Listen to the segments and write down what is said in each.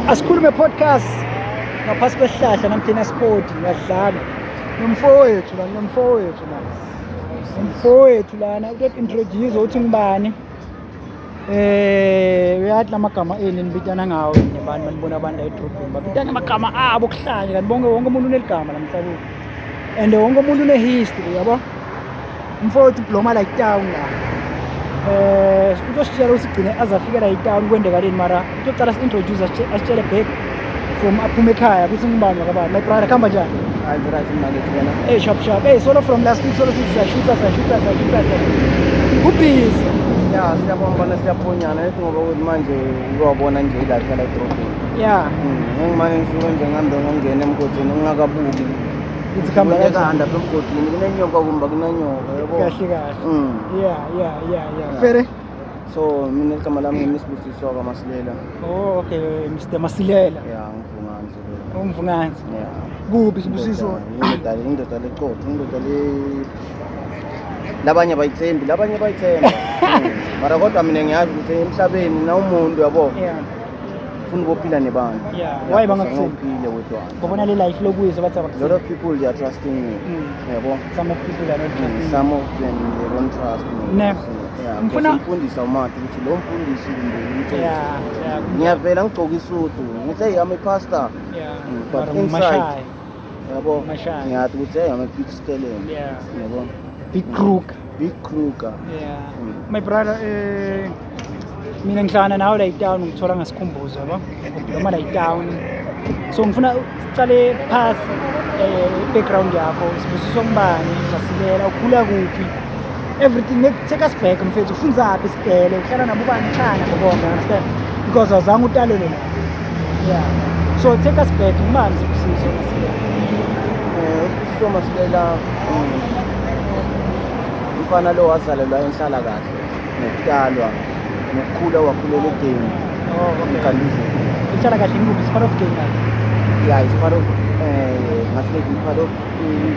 Asikhulume podcast ngaphasi kwesihlahla namhlanje sport ngadlala nomfowethu la, nomfowethu la, nomfowethu lana utointroduce ukuthi ngibani. Uyathi lamagama eni nibitana ngawo nebani manibona abantu la edrobheni babitana amagama abo kuhlanye, kanti bonke, wonke umuntu uneligama la mhlabeni and wonke umuntu une-history, yabo. Umfowethu ubloma la itown la, uzositshela ukuthi sigcine azafika la itown kwendekaleni, mara utoqala si-introduce, asitshele back from aphume ekhaya ukuthi ngubani wakabani. My brother, kuhamba njani? Hayi, right, mnakethu, wena? Hey, sharp sharp. Hey, solo from last week solo sithi siyashutha, siyashutha, siyashutha, siyashutha, kubhizi. Ya, siyabambana, siyaphonyana ethi ngoba ukuthi manje uyabona nje ilife yala edrobheni. Ngengimane ngisuke nje ngihambe ngongena emgodini ngingakabuki. Ithi kuhamba kanjani? Kanjani lapha emgodini, kunenyoka kumba kunenyoka, yabo. Kahle kahle. Yeah. Fere. So mina igama lami ngimisibusiso kaMasilela. Oh, okay, Mr Masilela. Ya, ngivunganzi. Umvunganzi. Ya. Kuphi, Sibusiso? Indoda leqotho, indoda le labanye bayithembi, labanye bayithemba. Mara kodwa mina ngiyazi ukuthi emhlabeni na umuntu, yabo, ufuna ukuphila nebantu. Yeah, why bangakuthembi? Uphile wedwana. Ngobona le life lokuyizo bathi A lot abakuthembi. of people, they are trusting me, yabo. Some of people are not trusting. Some of them, they don't trust me. Ne. So, yeah, ngifundisa umati ukuthi lo mfundisi kumbe umthetho. Ngiyavela ngigcoka isudu, ngithi, "Hey, I'm a pastor." But Mara inside, mashaya. yabo, Mashaya. ngiyathi ukuthi, hey, I'm a big skeleton, yabo. Big crook. Big crooker. My brother, mina ngihlangana nawe la itown, ngithola ngasikhumbuzo, yabo, noma la itown. So ngifuna sicale phasi, background yakho, Sibusiso ngubani Masilela, ukhula kuphi, everything. Take us back, mfethu. Ufunzaphi isikele, uhlala nabo bani, ekhaya nabo bonke, understand, because awuzange utalelwe la. Yeah, so take us back, ngubani Sibusiso Masilela? Usibusiso Masilela, umfana lo wazalelwa enhlala kahle ngokutalwa nokukhula, wakhulela eGame. Oh, okay. Emganduzeni. Ihlala kahle ngikuphi? It's part of Game? Yeah, it's part of, ngathi it's part of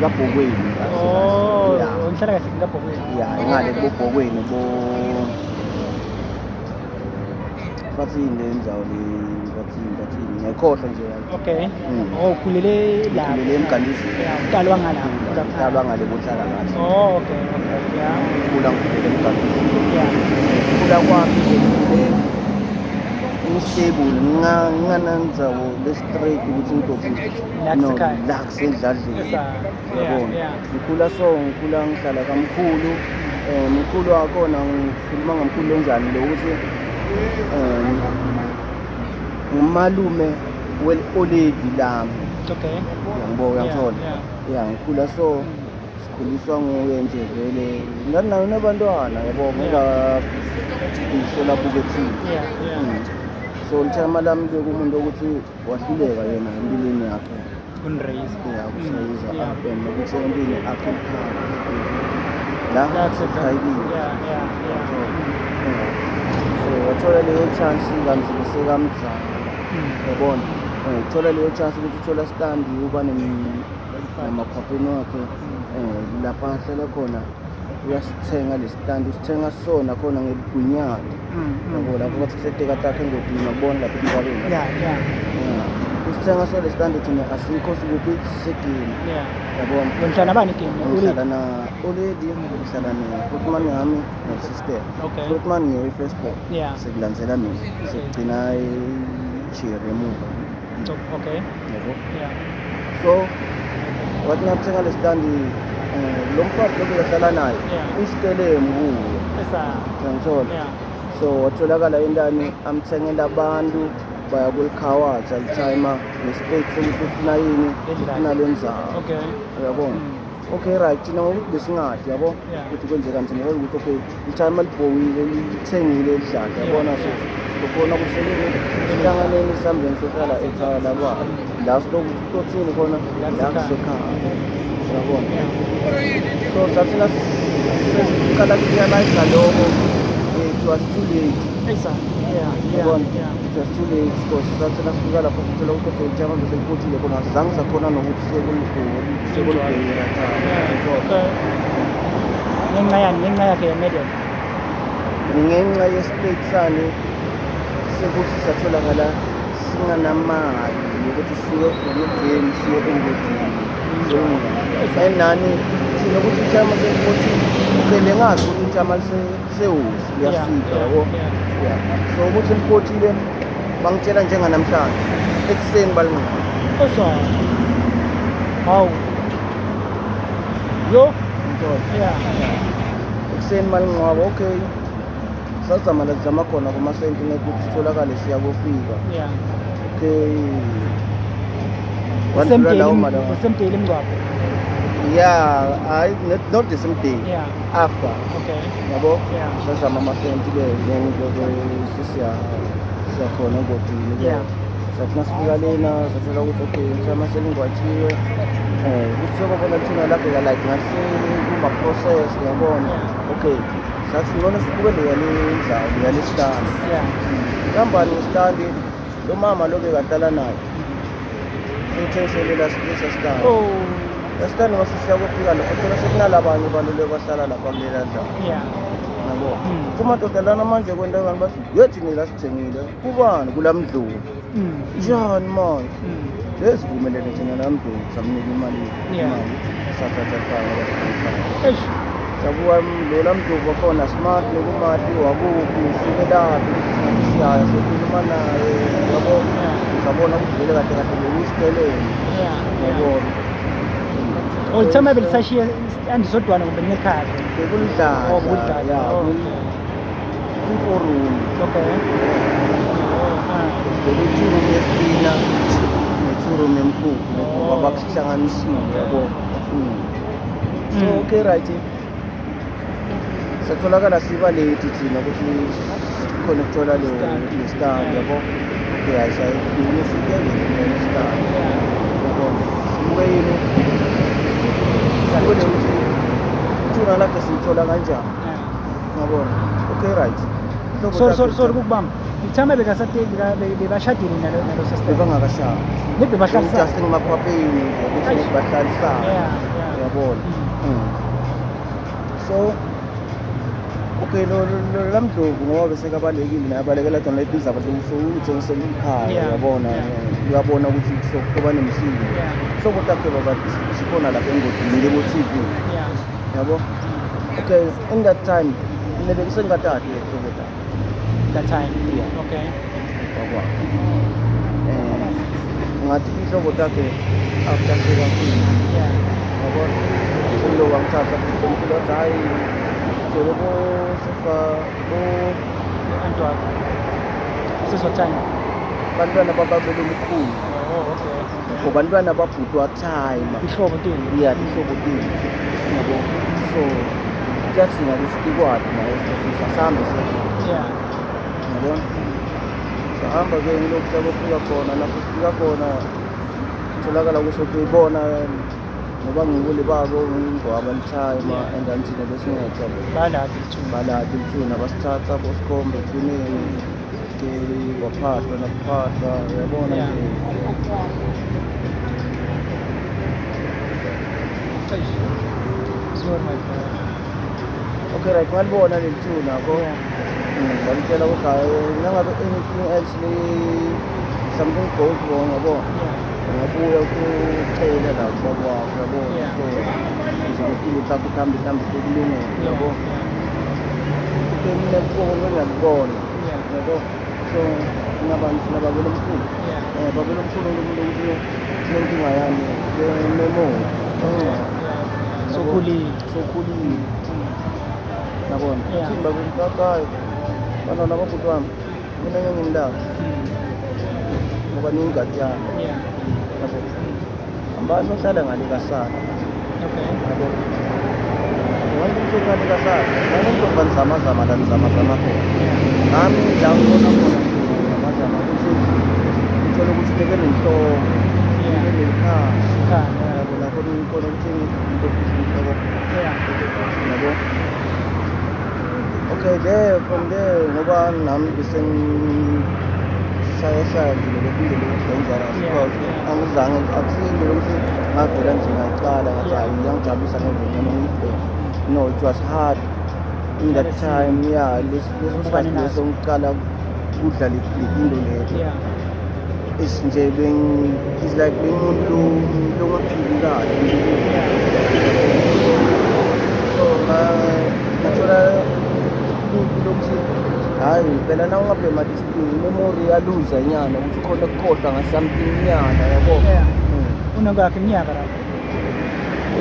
kaBhokweni kahle Oh. kahle. Yeah. Ngihlala kahle ngikabhokweni. Yeah, ingale kubobhokweni, bo bathini le ndzawo le, bathini, bathini, ngiyayikhohlwa nje yazi. Okay. Oh, ukhulele lapho. Ngikhulele eMganduzeni. Yeah, utalwa ngalapho. Ngitalwa ngale kuhlala kahle. Oh, okay, yeah. Ngikhula, ngikhulele eMganduzeni. Khula kwami nje ngikhule ngistable, nginganandzawo le-straight ukuthi ngidothi La no kusekhaya. La kusendladleni. Yabona, ngikhula, so ngikhula ngihlala kamkhulu. Mkhulu wakhona, ngikhuluma ngamkhulu lonjani lo, ukuthi ngumalume wel-oledi lami. Uyangibona, uyangithola? Yeah. Ya, ngikhula so sikhuliswa nguye nje vele, nganayo nabantwana, yabo, ngingabhisola bukethini. So lithema lami bekumuntu ukuthi wahluleka yena empilweni yakhe Kuniraise. Ya, kusirayiza up and nokuthi empilweni akhe ekhaya la La kusekhaya. ekhayekile. Yeah. So, yeah. So wathola leyo chance kamzini sekamzala, yabona. Thola leyo chance ukuthi uthola standi, uba namakhwapheni wakhe, lapha ahlala khona, uyasithenga le standi, usithenga sona khona ngeligwinyane, yabo, lapho bathi kuseteka takhe engodini, uyabona lapha emgwaqeni. Yeah. Yeah. Usithenga so le standi, thina asikho, sikuphi, siseGame. Yabona. Wena nabani game? Ngihlala na oledi, ngihlala ne-grootman yami no-sister. Grootman ngiyo i-first born. Sekulandzela mina, sekugcina i-cherry emuva. Yabo. So wathi nakuthenga le standi, lo mfazi lokhu uyahlala naye, usikelemu kuye. Esa. Uyangithola? So watholakala intani amthengela abantu baya kulikhawatha lithayima nestate sokuthi ufuna yini, ufuna lenzalo. Uyabona? Okay, right, thina ngokuthi besingadi, yabo, ukuthi kwenzekani, thina sazi ukuthi okay, lithayima libhowile, lithengile lidlala, yabona. So sizokhona kuseleni sihlanganeni, sihambeni sohlala ekhaya laba la sitothini khona La la kusekhaya. Kusekhaya, uyabona. So sathina sesiqala kurealize lokho, it was too late. Esa. Yeah. Yabona, it was too late because sathina sifika lapho sithola ukuthi okay, lithayima beseliphuthile khona, azange sakhona nokuthi sekulibhekela. Okay. Ngenxa yani? Ngenxa yakhe ye-madam? Ngenxa ye-state sani sekuthi satholakala Singanamali yokuthi siye edolobheni, siye engodini. And nani thina ukuthi ithama sekuthi, okay, bengazi ukuthi ithama lisewuzi liyafika, yabo. Yeah, so ukuthi liphotile bangitshela njenganamhlanje ekuseni balinqaba. Osa. Hawu. Yo. Ngithola. Ekuseni balinqaba, okay. Sazama la, sizama khona kumasenti ukuthi sitholakale siyakofika. Okay. The same Wandlula day lawo the same day limngcwabo. Yeah, I not the same day. After. Yabo? Sazama amasenti ke, then ke sisiya siyakhona engodini ke. Sathi masifika lena sathola ukuthi okay, ithama selingwatshiwe. Kuthi sokubona thina lakhe ka like ngase kuma process, yabona. Okay. Sathi ngcono sibuke leya lendzawo yalesihlanu. Kambani ngesitandi lo mama lo bekahlala naye. Sewuthengisele lesa sitandi. Oh. Esitandi mase siyakufika lapho thola sekunalabanye abantu bahlala lapha kulela ndawo. Yabo. Kumadoda lana manje kwentekani bathi yethi nila sithengile. Kubani kulamdlovu. Njani manje? Sesivumelene thina namdlovu samnika imali. Imali. Sathatha ikhaya. Eish. Sabuka lo lamdlovu wakhona smart nokumati wakuphi usukelaphi ukuthi singathi siyaya sokhuluma naye, yabo. Sabona ukuthi vele kahle kahle bekuyisikelele. Yabona. Oh, ithama belisashiya andisodwana kumbe nekhaya. Bekulidlala. Oh, kulidlala. Yeah, Oh, kuyi-four room. Okay. Oh, ah. Bekuyi-two room yesitina ne-two room yemkhukhu ngoba Oh. bakuhlanganisile, yabo. So okay, right, satholakala siba late thina ukuthi sikhona ukuthola le Stand. le stand, yabo. Okay, hayi, sayiduna siyeke le stand, yabo. Sibuke yini, sibuke ukuthi ithuna lakhe siyithola kanjani. Ngabona, okay, right. Ihlobo Sorry, lakhe sorry, sorry ukubamba. Ithama bekasate bebashadile nalo sister. Bebangakashadi. Nebe bahlalisana. Just ngemakhwapheni nje ukuthi Eish. bahlalisana. Uyabona. So okay, lo lamdlovu ngoba besekabalekile naye abalekela khona leti ndzaba uthengisela ikhaya, uyabona. Uyabona ukuthi kuba nemisindo. Hlobo takhe baba sikhona lapha engodini ngebo-TV. Yabo, okay, in that time mina bengisengatati hlobo takhe. That time. Yeah. Wakwakhe ngathi inhlobo takhe after sekafile. Yabona, selo wangithatha omkhulu wathi hayi jolo bosefa bo Anti wakho. Siso time. Bantwana bababele omkhulu. Oh, okay. Or bantwana babhutwa time. Ihlobo tini. Yeah, tihlobo tini, yabo. So kuyadzinga ukuthi tikwati naye sasambe se. Yabona, sahamba-ke ngilokhu sakofika khona, naso sifika khona tholakala ukuthi okay bona ngoba ngibule babo ngingcwaba lithayima. And then thina besingekho. Balaphi ithuna? Balaphi ithuna, basithatha bosikhombe ethuneni ke, kwaphahlwa nakuphahla, uyabona nje. Eish. Sorry, my brother. Okay, right, ngalibona leli thuna ko. Bangitshela ukuthi hayi, nangabe anything else le something goes wrong, yabo, ungabuya ukucela la kubaba wakho, yabo. So uzokuthi takho kuhambe kuhambe kulungele, yabo. Okay, mina kubona ngiyakubona, yabo. So ngabantu nababele omkhulu. Babele omkhulu lo muntu ukuthi nenkinga yami ye-memory. Sokhulile. Sokhulile, yabona. Thini babele, hayi bantwana babhuti wami, mina ngeke ngimlaphe ngoba niyingadi yami, yabo. Hambani ohlala ngale kasala. Yabo, wonke umuntu ngale kasala nami ntoba nizamazama la nizamazama khona. Nami la ngibona khona nizamazama ukuthi uthole ukuthi beke nenhloko, beke nelikhaya. Khanda. Yabo, lapho khona ukuthi into inhloko, yabo. Okay, there from there ngoba nami bese ngishayashaya nje lokhu indlela dangerous because angizange akusinto ukuthi ngavela nje ngayicala ngathi hayi iyangijabulisa ngevele ngiyibheke. No, it was hard in that time, yeah, leso sikhathi leso ngiqala kudla le into leyo. Ish nje beng is like bengumuntu longaphili kahle. So ngathola lokuthi hayi phela na ungabhema this thing memory iyaluza nyana ukuthi ukhona ukukhohlwa nga-something nyana yabo. Yeah. Unangakhi iminyaka lapho?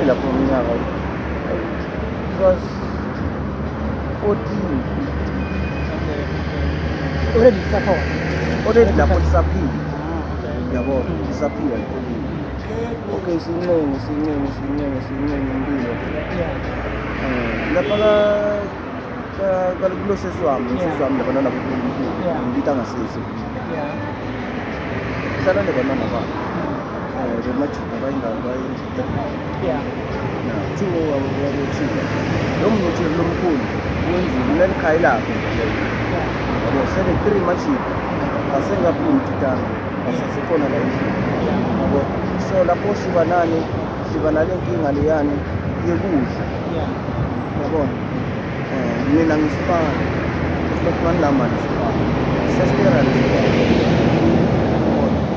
Ilapho iminyaka it was 14 15. Okay. Already lisakhona. Already lapho lisaphila. Ah, okay. Yabo, lisaphila liphilile. Okay, sincenge sincenge sincenge sincenge impilo. Lapha kulo sesi wami, usesi wami labantwana bonkulunkulu, ngibita ngasesi. Hlala nabantwana babo. Bemajuda bayingaki bayi-three. Two wabo babotshiwe. Lo munye lomkhulu wenzile unelikhaya lakhe nje lelo. Yabo, sele three majida asengaphumi titanga asasekhona la endlini. Yabo, so lapho siba nani, siba nale nkinga leyani yekudla. Yabona, mina ngisipana hlokmani lamani sipana sestera lesipana.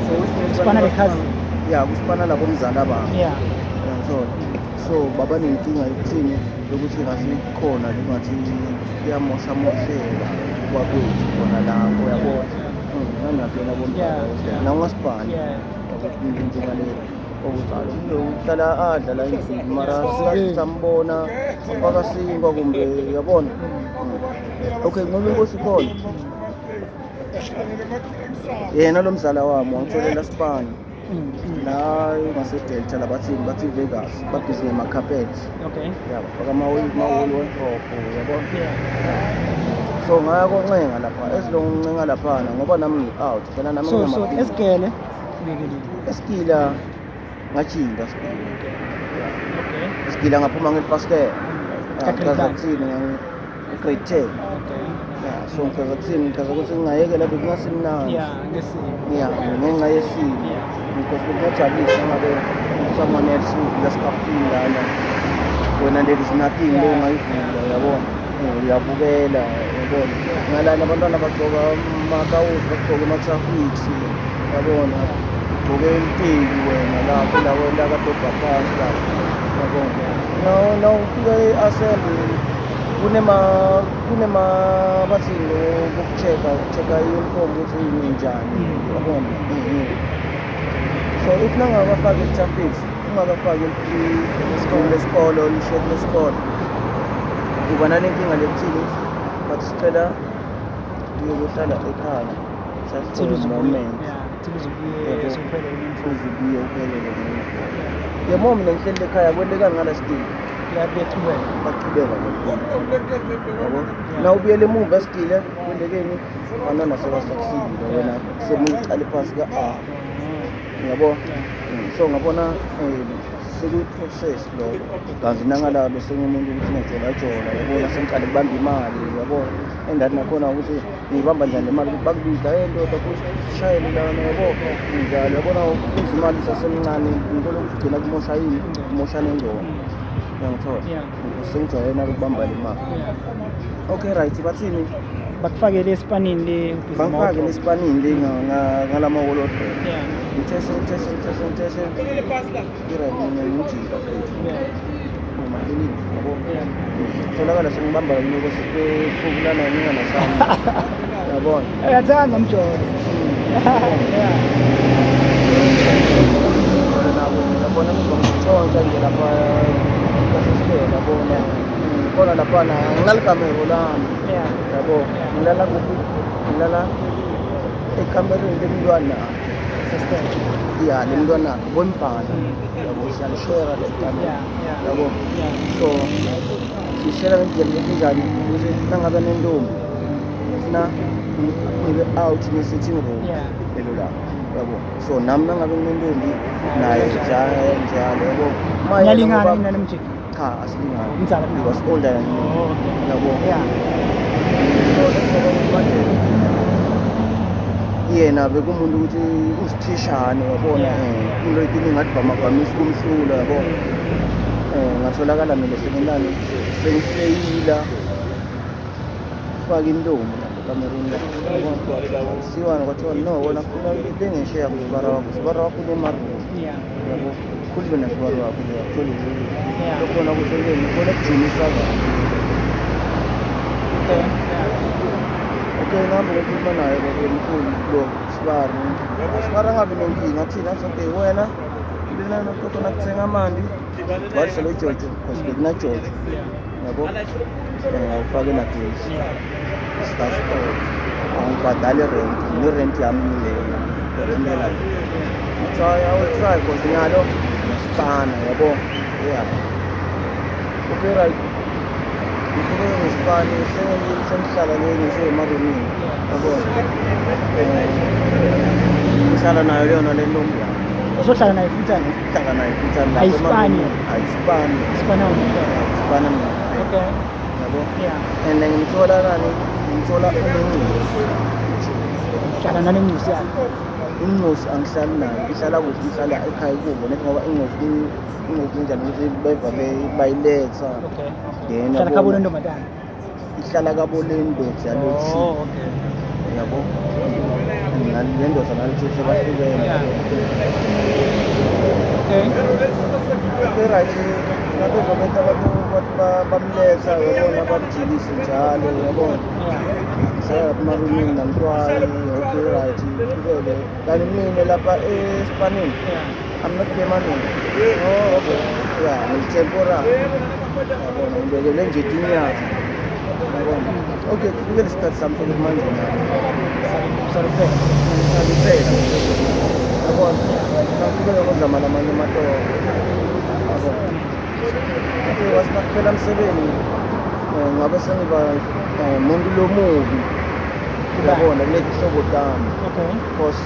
So which means Sipana le-cousin? Yeah, kusipana labo mzala bami. Uyangithola? So baba nenkinga yokuthini, yokuthi ngasikhona ngathi kuyamosha mosheka kwakwethu khona lapho uyabona. Ngangaphela bomzala na ungasipani ukuthi njengale ukuthi alo uhlala adla la endlini mara sambona afaka sinkwa kumbe uyabona. Okay, ngoba inkosi khona yena lo mzala wami wangitholela sipani la ngase-Delta labathini bathi Vegas babhizi ngema-carpet. Ya, bafaka amawoli wardrobe uyabona. So ngaya koncenga lapha ezilongo ngincenga laphana ngoba nami ngi-out phela nami So so nginama-feelings. Esigele uyekelile. Esigila ngajinda sigila. Esigila ngaphuma ngelifastela. Ka grade Ngichaza nine? kuthini, grade 10. Yeah, so ngichaza kuthini, ngichaza ukuthi ngingayekela bekungasimnandi. Yeah, ngesimo. Yeah, ngenxa yesimo. Because bekungajabulisa ngabe someone else uvula sikafini lana wena there is nothing lo ungayivula uyabona. Uyabukela uyabona ngalana abantwana bagcoka amakawusi, bagcoke ama-traffics uyabona, ugcoke iteki wena lapho la kadobha phansi lapho uyabona. Na ufika e-assembly kunema bathini koku-check-a check-a i-uniform ukuthi njani uyabona. So if nangakafaki i-traffic, ungakafaki lesikolo lishirt lesikolo, uba nale nkinga lekuthini bathi sicela uyokuhlala ekhaya just for Till a uzubuye. moment. Yeah, till uzubuye Yabo. sewuphelele uniform. Uze ubuye uphelele nge-uniform. Yebo, mina ngihleli ekhaya kwentekani ngala sikili? Kuyaqhubeka. Bachubeka yabo. Na ubuyele emuva esigile kwentekeni abantwana sebasakusile wena semuqale phansi ka-A yabo. So ngabona sekuyi-process lokho kanti nangala bese ngumuntu ukuthi ngiyajolajola yabona, sengiqale kubamba imali yabona, endathi nakhona ukuthi ngiyibamba njani le mali ukuthi bakubida hey ndoda kushayele lana yabo njalo yabona ukufuza imali sasemncane into lokugcina kumosha yini, kumosha nengcono uyangithola. Sengijwayele nalokubamba le mali. Okay, right, bathini? Bakufakele esipanini le ubhizi Bangifake moto. Lesipanini le ngalama-wall. Ngitheshe ngitheshe ngitheshe ngitheshe i-right mina ngijika futhi ngamafelini yabo. Tholakala sengibamba loko sifukulana ningana sami yabona. Uyathanda umjolo. Nabo yabona ngizongitshontsha nje lapha kasistela yabona khona laphana nginalikamero lami yabo. Ngilala kuphi? Ngilala ekamereni lemntwana. Sister. Ya, lemntwana bomfana yabo, siyalishera le kamero yabo. So sishera ngendlela enjani ukuthi nangabe nentombi funa ngibe out nge-sitting room lelo langa yabo. So nami nangabe nginentombi naye njalo njalo yabo. Ma yena Niyalingana ngoba- yini nalo mjiki? Cha, asilingani. Umzala. He was older than me. Oh, okay. Yabo. So emva manje yena bekumuntu ukuthi usithishane wabona. Into ekiningi ngathi vamavamisa kumhlula yabo. Ngatholakala mina sengilani sengifeyila faka intombi lapho ekamereni la. Siwana kwathiwa no, wona funa bengesheya kusibara wakho, sibara wakho unemaroom. Yabo, khulume nasibara wakho nje akuthole ukuthi lokhona kusekeni khona kujumisa kabi. Okay. Yeah. Okay, ngihambe ngikhuluma naye baba mkhulu lo sibari. Sibari angabi nenkinga, athini athi okay wena lena nokutona kuthenga amanti walisa lo jojo because bekuna jojo. Yabo, awufake nagesi. That's all. Angibhadali rent, ne-rent yami leyo. Rent la. Try, I will try because nyalo ngisipana yabo. Yeah. Okay, right. Ngiqhubeke ngesipani sengihlala le ngisho emarumini. Yabo. Ngihlala nayo leyona le ntombi yami. Uzohlala naye full time? Ngihlala nayo full time lapho Ayisipani? emarumini. Ayisipani. Isipana wena. Ayisipana mina. Okay. Yabo. Yeah. And ngimthola nani? Ngimthola unencosi. Hlala nale ncosi yakhe. Incosi angihlali nayo, ihlala kuphi? Ihlala ekhaya kubo, nethi ngoba incosi, incosi injani ukuthi beva bayiletha. Okay. Then Hlala yabona, khabo lentombazana. Ihlala kabo le ndoda yalothi. Oh, okay. Yabo, and le ndoda nalothi sebahlukene. Yeah. Okay. Okay, right, nabeva bethi abantu bamletha, yabona, bamjikise njalo, yabona. Ngihlala lapha emarumini namntwana. Okay, right, qhubeke kanti mina lapha esipanini I'm not permanent. Oh, okay. Yeah, ngi-temporary, yabona, ngibekele nje tinyanga, yabona. Okay, kufike lesikhathi sami sokuthi manje Usaluphela. Ngisaluphela, yabona, ngaqhubeka ngozama lamanye amatoho, yabona. Okay, wathi nakuphela msebenzi, ngabe sengiba umuntu lomubi, uyabona, kuleti hlobo tami. Because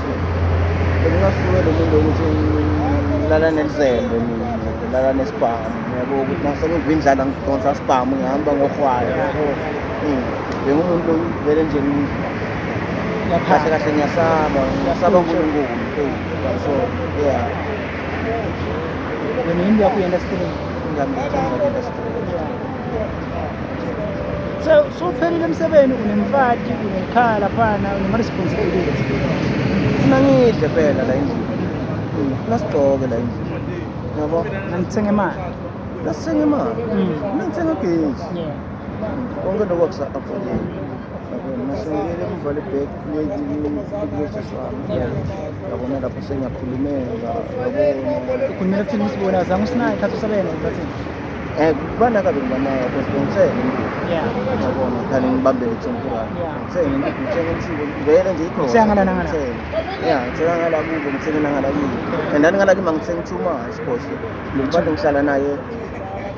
bengingasuke lo muntu ukuthi ngilala nelizembe mina, ngilala nesibhamu, yabo, ukuthi nase ngiva indlala ngidonsa sibhamu, ngihamba ngohwaya, yabo. Bengumuntu vele nje kahle kahle ngiyasaba, ngiyasaba uNkulunkulu mfethu. So yeah. Wena yini yakho i-industry? Ngiyamthanda industry. So so uphelile emsebeni, unemfati, unekhaya laphana, unema-responsibility. Funa ngidle phela la endlini. Funa sigqoke la endlini, yabo. Nangithenga imali. Funa sithenge imali. Funa ngithenga ugesi. Konke lokho akusa-affordeki, yabo. Nasengibuyele emuva le back kulosisi wami, yabona, lapho sengiyakhulumeka, yabona. Ukhulumela kuthini usibona azange usinayo ikhathi usebenza bathini? Kubana kabe ngibanayo because bengithenge impuphu. Yabona, khani ngibambele temporary. Ngithenge impuphu, ngithenge umshibo vele nje ikhona. Uthenga ngala nangala? Ngithenge. Yeah, ngithenga ngala kubo, ngithenge nangala kibo. And then ngala kimi angithengi too much because lo mfana ngihlala naye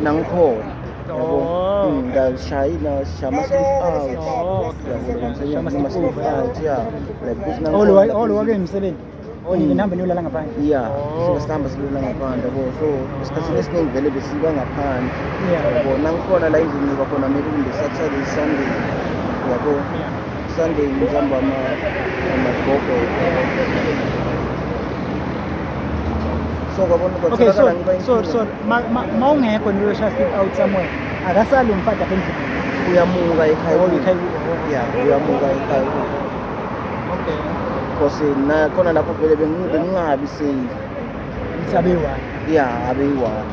nangikhona. Yabo. Oh. Ngashayina shaya ama-sleep out. Oh, okay. Yabo, Shaya ngithenge ama-sleep ama-sleep over, yeah. out, yeah. Like ukuthi All nangikhona all wake emsebeni. Oh, nihamba niyolala ngaphandle. Yeah, Oh. sike sihamba silula ngaphandle, yabo. So esikhathini esiningi vele besiba ngaphandle. Yabo, nangikhona la endlini ngiba khona maybe kumbe Saturday, Sunday. Yabo. Sunday ngihamba ama amagogo. So kwabona Okay, so kwatholakala ngiba so inkinga. so ma ungekho niyoshaya sleep out somewhere. Akasali umfati apha endlini. Uyamuka ekhaya. Oh, Kubo. ekhaya kubo. Yeah, uyamuka ekhaya kubo. Because na khona lapho vele bengingabi safe. Ngisabe one. Yeah, abe yi-one.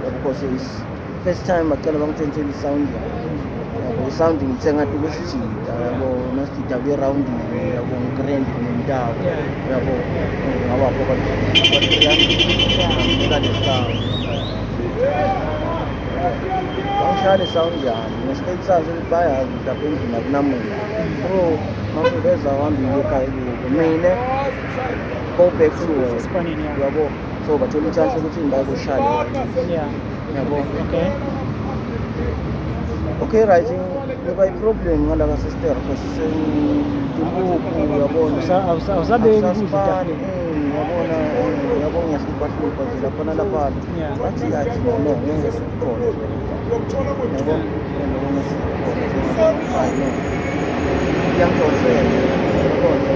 Because it's first time bacala bangitshontshela i-sound yami. Yabo, i-sound ngithenga tuku sijida, yabo, nasijida kuye-roundini, yabo, ngi-grand nentawo. Yabo, ngawapho ngamnika le sound. Bangishaya le sound yami nge-state sazi ukuthi bayazi ukuthi lapha endlini akunamuntu. So mase beza uhambile ekhaya kubo. Mina go back to work. Esipanini, yeah. Yabo, so bathola i-chance ukuthi ngibazoshaya. Yabo. Okay. Okay, right, ngiba i-problem ngala ka-sister because sengitimpuphu, uyabona. Awusabeki ukudla Awusasipani, etafuleni. Yabona, yabo, ngiyahluphahlupha nje lapha nalaphana. Bathi athi no, ngeke sikukhona, yabo, ngeke sikukhona. Hayi, no, iyangidonsela, yabona,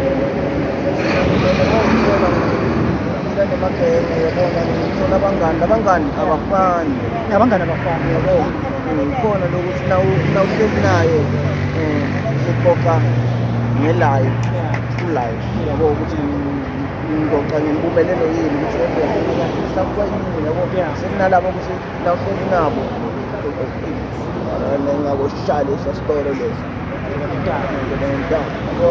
nemagenge, yabona, ngithola abangani, labangani abafani. Abangani abafana. Yabo, khona lokuthi nawuhleli naye Ngixoxa nge-life, Yeah. true life, yabo, ukuthi ngixoxa ngempumelelo yini, ukuthi okay, ngiyafisa ukuba yini, yabo. Sekunalabo ukuthi nawuhleli nabo ngaboshaya lesa sitolo lesa. Yabo,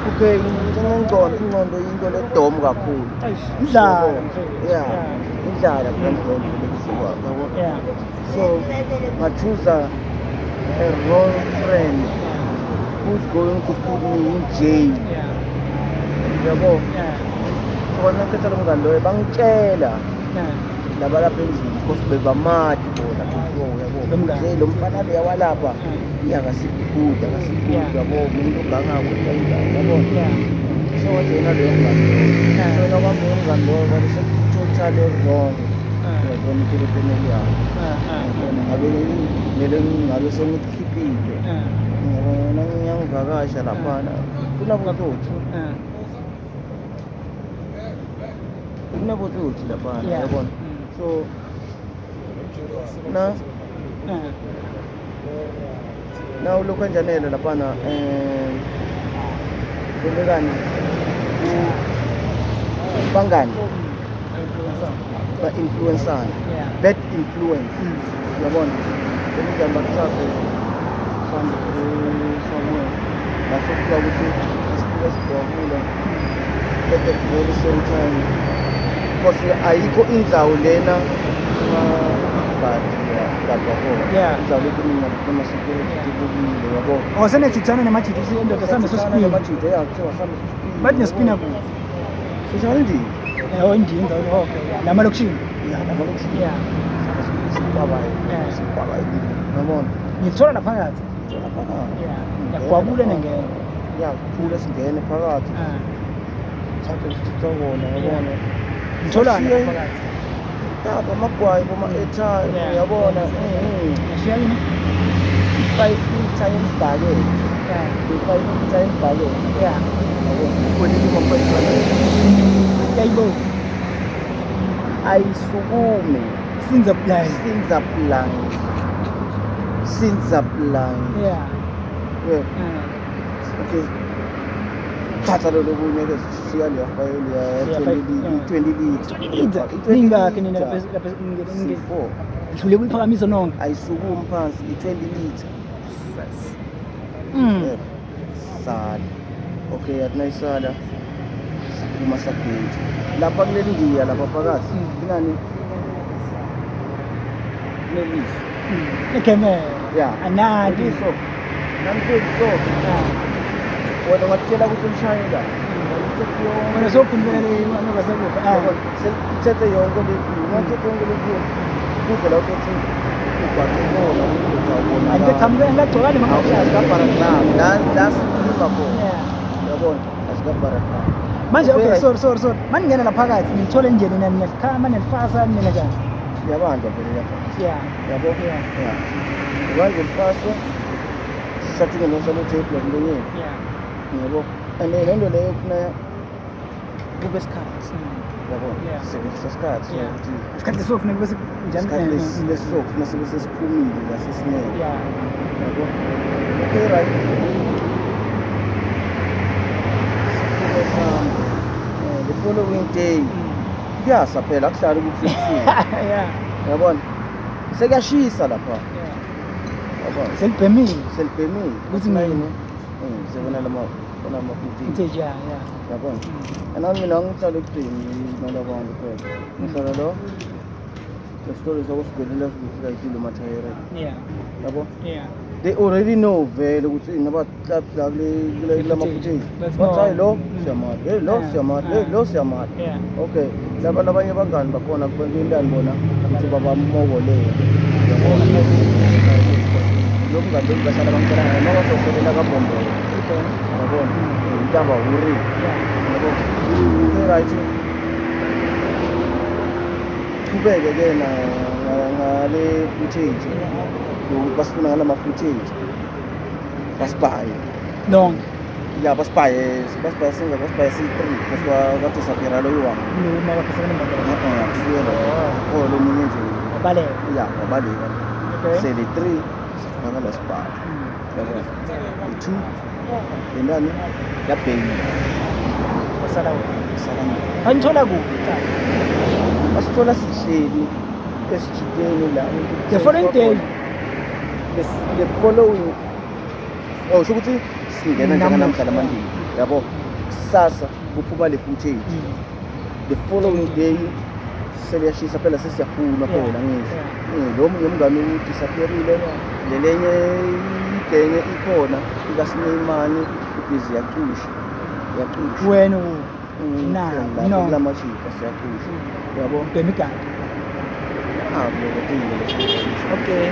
okay, ngengcondo, ingcondo into ledomu kakhulu. Eish, indlala, Yabo. mfethu. Yeah, indlala grand lekudliwa, yabo. So nga-choose a wrong friend who's going to put me in jail. Yabo. So kwena ngikhetha lo mngani loyo, bangitshela laba lapha endlini, because bebamati bona before, yabo. Lo mngani. Say lo mfana loya walapha, iye akasikude, akasikude, yabo, umuntu ogangako kanjani, yabo. So wajoyina loyo mngani loyo. So nakwami loyo mngani loyo kwale seku-totally wrong. Uyabona impilo family yami. Uyabona ngabe kumele ngabe sengikhiphile. Ngiyabona ngiyangivakasha laphana. Kunabotsotsi. Kunabotsotsi laphana, yabona. So na na ulokhu kanjanela laphana, kwenzekani? Bangani ba-influensana, bad influence, uyabona. Benjani bakuthathe uhambe somewhere la sofika ukuthi sifike sigwabula at the very same time, because ayikho indzawo lena gadwa khona. Indzawo leti nama-security tibukile, yabo. Oh, senejithana nemajita, indoda sambe sospin. Amajita, ya, kuthiwa sambe sospin. Bathi nespina kuphi? Sihlala endlini. Oh, endlini, okay. La malokishini. Ya, lamalokishini. Siqwabayo. Siqwabayo, yabona. Ngithola la phakathi. Sithola phakathi. Yagwabule nengene. Ya, kuphula singene phakathi. Thathe sithatha kona, yabona. Ngitholani Sashiye- phakathi? Taba amagwayi boma-airtime, uyabona. Yashiya yini? 5 liter yembhakede. I-5 liter yembhakede. Yabo, ukwelile uma-500. Yayibo. Ayisukume. Sinza blind. Sinza blind. Sinza blind. Yeah. Okay. Thatha lolo kunye ke, sishiya leya file ya Leya 20 five, liter, yeah. 20 liter. 20 liter. I-20 Ningakhi nina liter. lapha Si-four. Nihlule kuyiphakamisa nonke? Ayisukumi phansi i-20 liter. Yeah. Sala. Okay, athi nayisala saphuma sagate. Lapha kuleli ndiya lapha phakathi. Kunani? Kuneliso. Ekhemera. Yeah. Anadi. Liso. Namhlanje so. Wena ungatshela ukuthi ulishayela. Wena sokhulumela le angabasemuva. Ithethe yonke le view. Ungathethe yonke le view. Kude la uthi ugwaqe khona uzawubona. Angichamukela ngagcokani mangashaya. Asikabharaklam. La la sikhuluma khona. Uyabona? Asikabharaklam. Manje okay, Okay. sorry, sorry, sorry. Maningena la phakathi nilithole njani nina, nilikhama, nilifasa, nina njani? Iyabanjwa vele, iyafasa. Yabo? Yeah. Yeah. Manje lifaswe sathi ke nosellotape lakulonyeni. Yabo. And le nto leyo kufuna kube isikhathi. Yabo. Sebenzisa isikhathi sokuthi Isikhathi lesofuneka bese njani? Isikhathi lesizokufuna sibe sesiphumile la sesinele. Yabo. Okay, right. Siphume sambe. The following day kuyasa phela, akuhlali ukuthi kusuku. Yabona? Sekuyashisa lapha. Yabona? Selibhemile. Selibhemile. Ukuthi Kufuna ngini? yini? Sebona lama bona ama footage. Footage, yeah, yeah. Yabona? And mina ngihlala ekugcini nalabantu phela. Ngihlala lo. Le story sokusigwelela sikayipilo mathayere. Yabo? Yeah. They already know vele ukuthi naba clap la kule kule lama footage. That's Bathi hayi lo Mm. siyamati. Hey lo siyamati. Hey lo siyamati. Okay, laba labanye abangani bakhona kubantwini bona ukuthi babamokolele. Yabona? Lo mngani lo bahlala bangitshela ngaye noma basoselela kaBhombela. Okay. Yabona? Intaba huri. Yabo? Okay, right. Qhubeke ke na ngale footage. Yokuthi basifuna ngalama footage. Basibhaye. Nonke. Ya, basibhaye, basibhaye singa, basibhaye si-3, because badisappeara lo yi-one. Noma baphesana nembandela. Akusuye lo. Oh, lo munye nje. Wabaleka. Ya, wabaleka. Okay. Sele 3 ngakala sibhaye. Yabo, i-two lentani yabhekile. Wasala wena. Sala mina. Banithola kuphi cha? Basithola sihleli esijiteni la. The following day. The following, oh, sho ukuthi singena njenganamhla lamandini, yabo, kusasa kuphuma le footage. The following day seliyashisa phela, sesiyafuna phela, ngisho lo munye umngane udisappearile, lelenye igenge ikhona ikaSineimani ibhizi, yacusha yacusha. Wena na no. Kulamajika siyacusha, yabo. Ubhema igadi. Ah, lokho. Okay.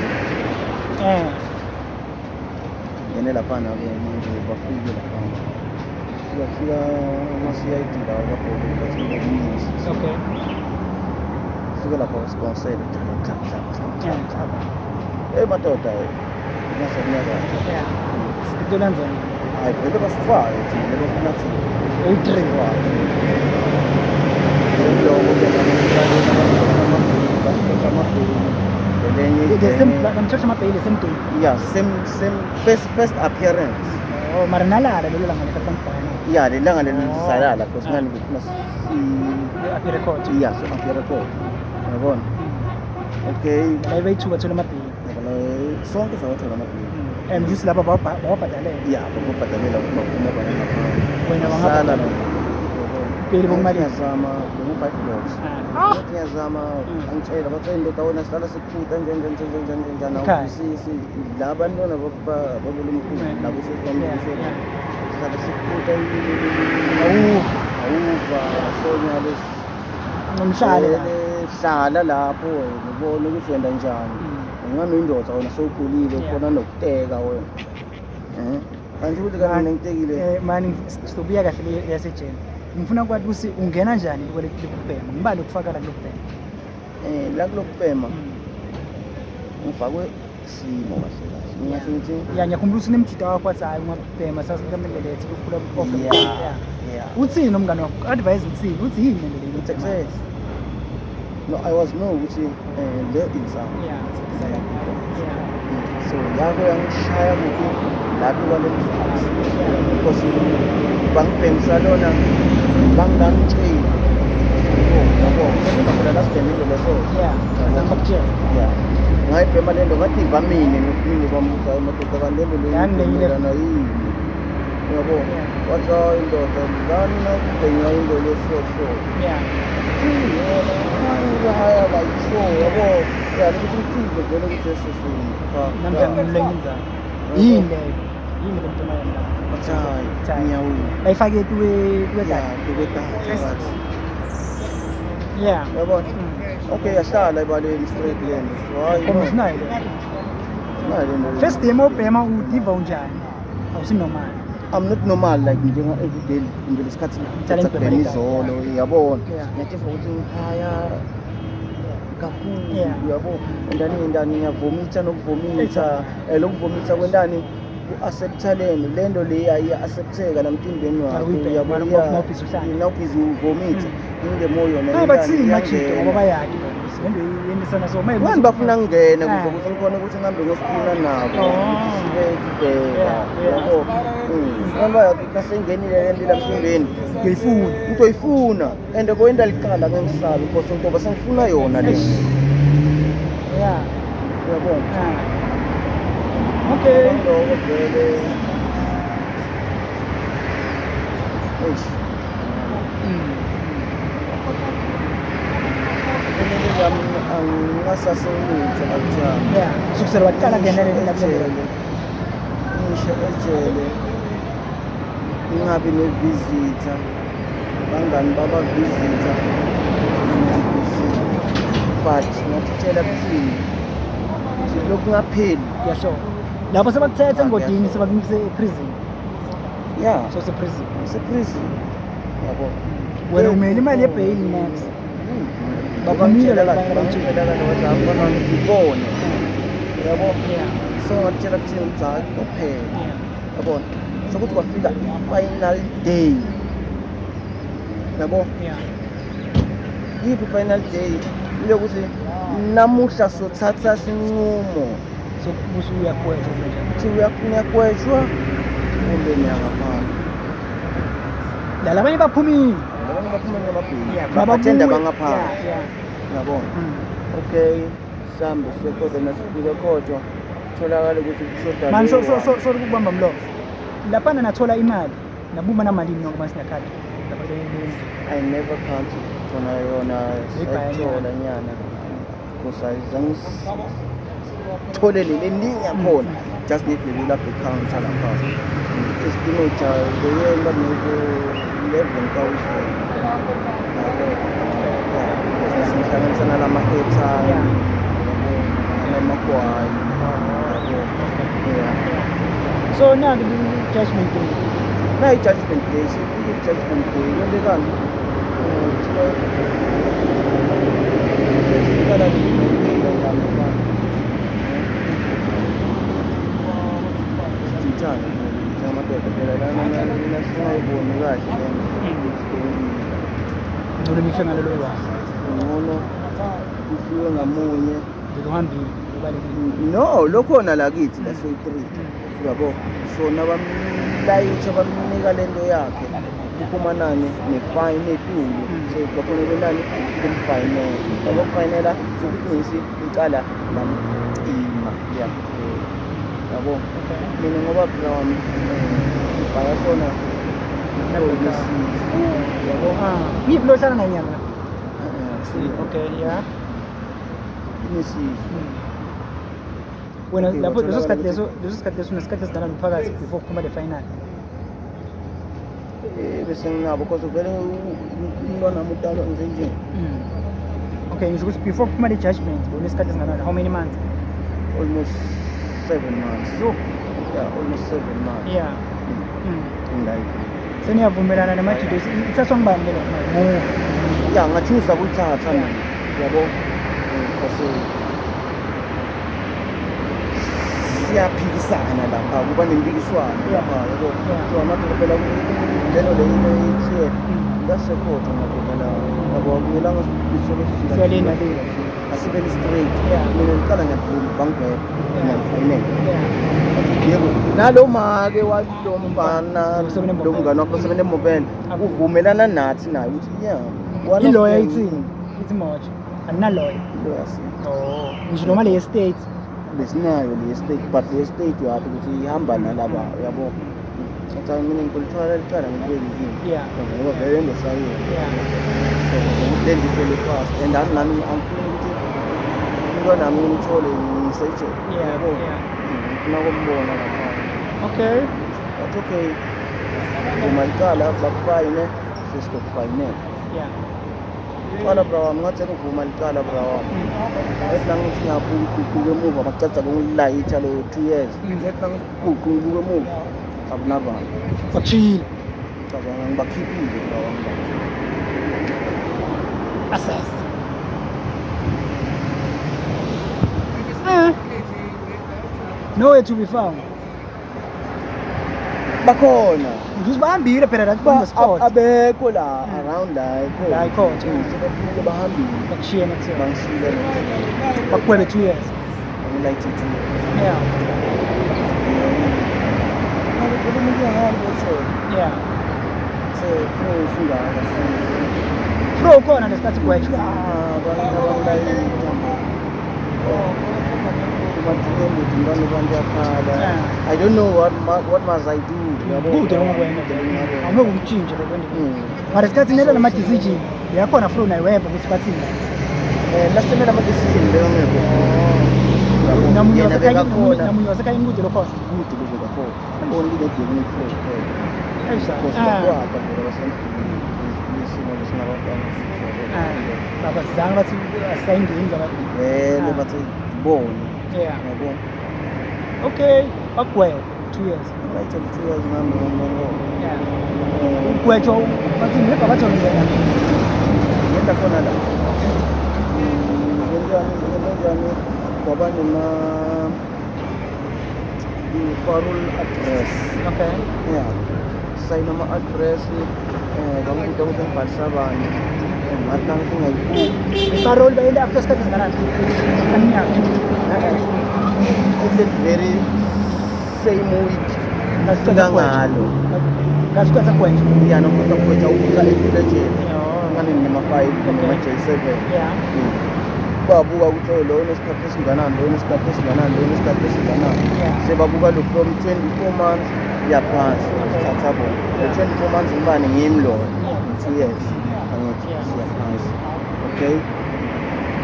Ngene laphana-ke manje, bafike laphana, fika ama-CID lawa kabholo bathi. Fike lapha basibonsele, eyi madoda, nasenyakatho. Yeah. Sikutolandzela. Hayi vele basifake thina, bafuna thina. U3. Sekuloko-ke basixosha amabheli lelenye. The same, bamtshotshwa amabheyili the same day. Yeah, same first appearance. Oh, mara nalala lelo langa lekhathi bambhaya. Ya, lelanga lelo. Oh. Salala because ngani befuna si Appear court. Ya, so appear court, yabona, okay. La bayithuba thola amabheyili. Yabona, sonke sawathola amabheyili. And just laba bawabhadalela. Ya, bakubhadalela ukuthi baphume baya ngaphandle. Wena Sala. wangabhadala. Bheyili bokumalini? Ngiyazama, bengu-five blocks. Ah. Ngathi ngiyazama, angitshela bathi indoda wena sihlala sikuphutha nje nje nje nje nje nje njani. Ekhaya. Awuvisisi la bantwana babolomkhulu labo sesibambe, sihlala sikuphutha. Awuva. Awuva sonya lesi. Nomhlale la. Hlala lapho wena ubone ukuthi wenda njani. Ungani uyindoda wena, sowukhulile, ukhona nokuteka wena, kanti ukuthi kanti ngitekile. Mani sizobuya kahle le yasejele. Ngifuna ukwazi ukuthi ungena njani kwele lokubhema. Ngibali ukufaka la kulokubhema. La kulokubhema ngifakwe simo kahle kahle, ngingasho ngithi. Ya, ngiyakhumbula ukuthi unemjida wakho wathi hayi ungabhema sasikamelelethe ukukhula off. Yeah. Uthini umngane wakho? Advise uthini? Uthi yini lento le? Success, no, I was know ukuthi le insangu. So yako yangishaya kuphi lapho kwale mzansi, because bangibhemisa lona bangangitsheli, yabo, phela lasibhema into leso. Yeah. Azange bakutshela. Yeah, ngayibhema le nto, ngativa mine mine kwambuza madoda, kanti le nto Yangilenyile. leyona yini, uyabo. Wathi hayi indoda lana nakubhenywa into leso so. Haya like so, yabo, ya, ukuthi ngitive vele ukuthi leso so. Namhlanje ngilenye inzalo. Yini leyo? Yini le nto manje? Bathi hayi. Hayi. Ngiyawina. Bayifake tuwe ya tukwetata. Yabona, okay, yahlala ebaleni straight le nto, hayi. Khomba sinayo le. Sinayo le nto. First day mawubhema udiva unjani? Awusinormal. I'm not normal like njenga everyday nje lesikhathi. Ngicela ngibhema ngibhema le izolo, uyabona. Ngiyativa ukuthi ngihaya kakhulu, uyabo, endani endani ngiyavomitha nokuvomitha, lokuvomitha kwendani ku-accepta lento lento le iya-accepteka namtimbeni wakho. Uyibhema, uyabo. Nawubhizi uhlala. Nawubhizi uvomitha ingemo yona. Hayi, bathini majida ngoba bayadi bona ukuthi le nto yendisana so maye. Ngani bafuna ngingene kuze Ah. ukuthi ngikhone ukuthi ngihambe ngiyosifuna nabo Oh. ukuthi sibe tubheka, yabo. Ngani bayathi nasengenile le nto la mtimbeni. Uyayifuna. Into oyifuna and koyenta liqala ngengisabi because ntoba sengifuna yona le. Uyabona. Ah. Okay. Lokho vele, eish. Kumele yami angingasaselutho akuthami. Yeah. Kusukisela waqala kungenelela kule. Ejele, ngisho ejele ngingabi ne-visitor, bangani baba-visitor, but ngathitshela kuthini ukuthi lokhu ngapheli. Kuyasho. Lapho sebakuthethe engodini sebakumikise e-prison. Ya. So se-prison. Se-prison, yabo. Wena umele imali ye-bail max. Baphumile laba abanye abayitshela. Bangitshela kahle wathi hamba ngibone, yabo. So ngatshela kuthini ukuthi hayi kuphela, yabona, sokuthi kwafika i-final day, yabo. Yiphi i-final day? Ile ukuthi namuhla sothatha sinqumo So kubusa uyagwetshwa manje. Kuthi niyagwetshwa kumbe niyangaphandle. La labanye baphumile. Labanye baphuma ngamabhili. Yeah, Bathenda babuye. bangaphandle. Yeah. Uyabona? Mm. Okay, sihambe siye kodwa nasifike kodwa tholakala ukuthi kushoda Man so leyo so so one. sorry ukubamba mlomo. Laphana nathola imali. Nabuma namalini nonke masinakhadi. Lapha I never count khona yona Ibhayanyana. sayithola nyana because ayizange sithole leli eningi yakhona, just need leli lapha ecounter lapha estimate beyela maybe 11,000 yabo. Yeah, because nasihlanganisa nalama airtime, yabo, nalamagwayi, yabo. Yeah. So now the judgment day. Na i-judgment day, sifike i-judgment day kwentekani? Siqala sijintshane njengamadoda phela lana mina singayiboni kahle le nto. Ngcono nife ngalelo lwazi. Ngcono kufiwe ngamunye. Ngikuhambile ubalekile. No, lokhona la kithi la soyi-three, uyabo. So nabamlayitsha bamnika le nto yakhe kuphuma nani ne-fine etulu. So bakhona benani kumfayinela, babakufayinela sokuthi icala lamcima liyaphela, yabo. Mina ngoba brown ngibhaya sona nesisi, yabo. Ah, ngiphi lo hlala nanyama? Okay, yeah. Inesisu. Wena Okay, lapho leso watholakala sikhathi leso unesikhathi esidala phakathi before kuphuma le final. Bese nginabo cause vele umntwana wami udalwa nje nje. Okay, ngisho ukuthi before kuphuma le judgment unesikhathi esingakanani? How many months? Almost 7 months. Yo. Yeah, almost 7 months. Yeah. Like Seniyavumelana namajido ithathwa ngubani lelo mali? Nguwe. Yeah, ngachuza ukuyithatha mina, yabo, because siyaphikisana lapha, kuba nempikiswano lapha, yabo. So amadoda phela lelo le into e-clear lasekhotha madoda la, yabo, akumelanga sisolo. Siyalinda le. Asibeni straight. Mina ngiqala ngiyavuma bangibheka ngiyakufanele. Yebo, nalo make walo mfana Losebenza lo mngane wakho losebenza emobile uvumelana nathi naye ukuthi yeah, one of I-lawyer them- ithini? Ithi moja. Anina lawyer. Lawyer si Oh, ngisho noma le state. Besinayo le state, but le state uyathi ukuthi ihamba nalaba, uyabo. Athi mina ngikulithola licala ngibeke kimi ngoba vele ndosayini. So ukuthi le ndiphele fast and nami angifuni ukuthi umntwana wami ngimthole ngisejele, yabo. Ngifuna ukumbona lapha. But okay, vuma licala bakufayine, sesizokufayinela. Qala bra wami, ngathi ngivuma licala bra wami. Ethi nangithi ngiyabuka uguquka emuva bakucaca kongilayitha lo 2 years. Ethi nangithi guqu ngibuka emuva akunabantu. Bakushiyile. Cabanga ngibakhiphile bra wami. Assess. Nowhere to be found. Bakhona. Ngithi bahambile phela la Ba ku spot. Abekho la around la ekhona. La ecourt. Sebephumile bahambile. Bakushiye next year. Bangishiyile. Bakugwebe 2 years. Ngilayithe 2 years. Ngabe vele umuntu uyahamba usho. So ufuna Bro ukhona lesikhathi gwetshwa. Ah, abantu abangilayitha. Bathi umntwana abantu yakhala. I don't know what must I do. Yabo. Kude ngokwena. Kude ngokwena. Awungeke umtshintshe lo kwena. Mara isikhathi nela nama decision. Yakhona flow nayo weva ukuthi bathini. Last time ama decision bekangekho. Yabo. Namunye Yena wasekhaya bekakhona. namunye wasekhaya kude lokhona. Kude lo bekakhona. Only the game flow kuphela. Ayisa. Because bakwata vele basendlini isimo lesingabafana. Ah, abazange bathi asayingeni zaba. Vele bathi bone. Yabo. Okay, bakugweba 2 years. Right, 2 years nami ngomntwana. Ugwetshwa bathi ngeke bathole ngena. Ngenda khona la. Ngenjani ngenjani kwaba nema i-parole address. Yeah. Ngisayina ama-address, bangibuta ukuthi ngibhalisa bani. Ngathi nangithi ngiyayibuka. I-parole bayenta after isikhathi esingakanani? Iminyaka. At the very same week ngafika ngalo. Ngasiqeda kwenza. Ya, nokuqeda kwenza ufika ejele. Ngane nema-5 nema-J7. Babuka ukuthi oh, lo unesikhathi esinganani, lo unesikhathi esinganani, lo unesikhathi esinganani. Sebabuka lo from 24 months yaphansi, sithatha bona. Lo 24 months ngibani ngimi lona. 2 years. Angithi siyaphansi. Okay.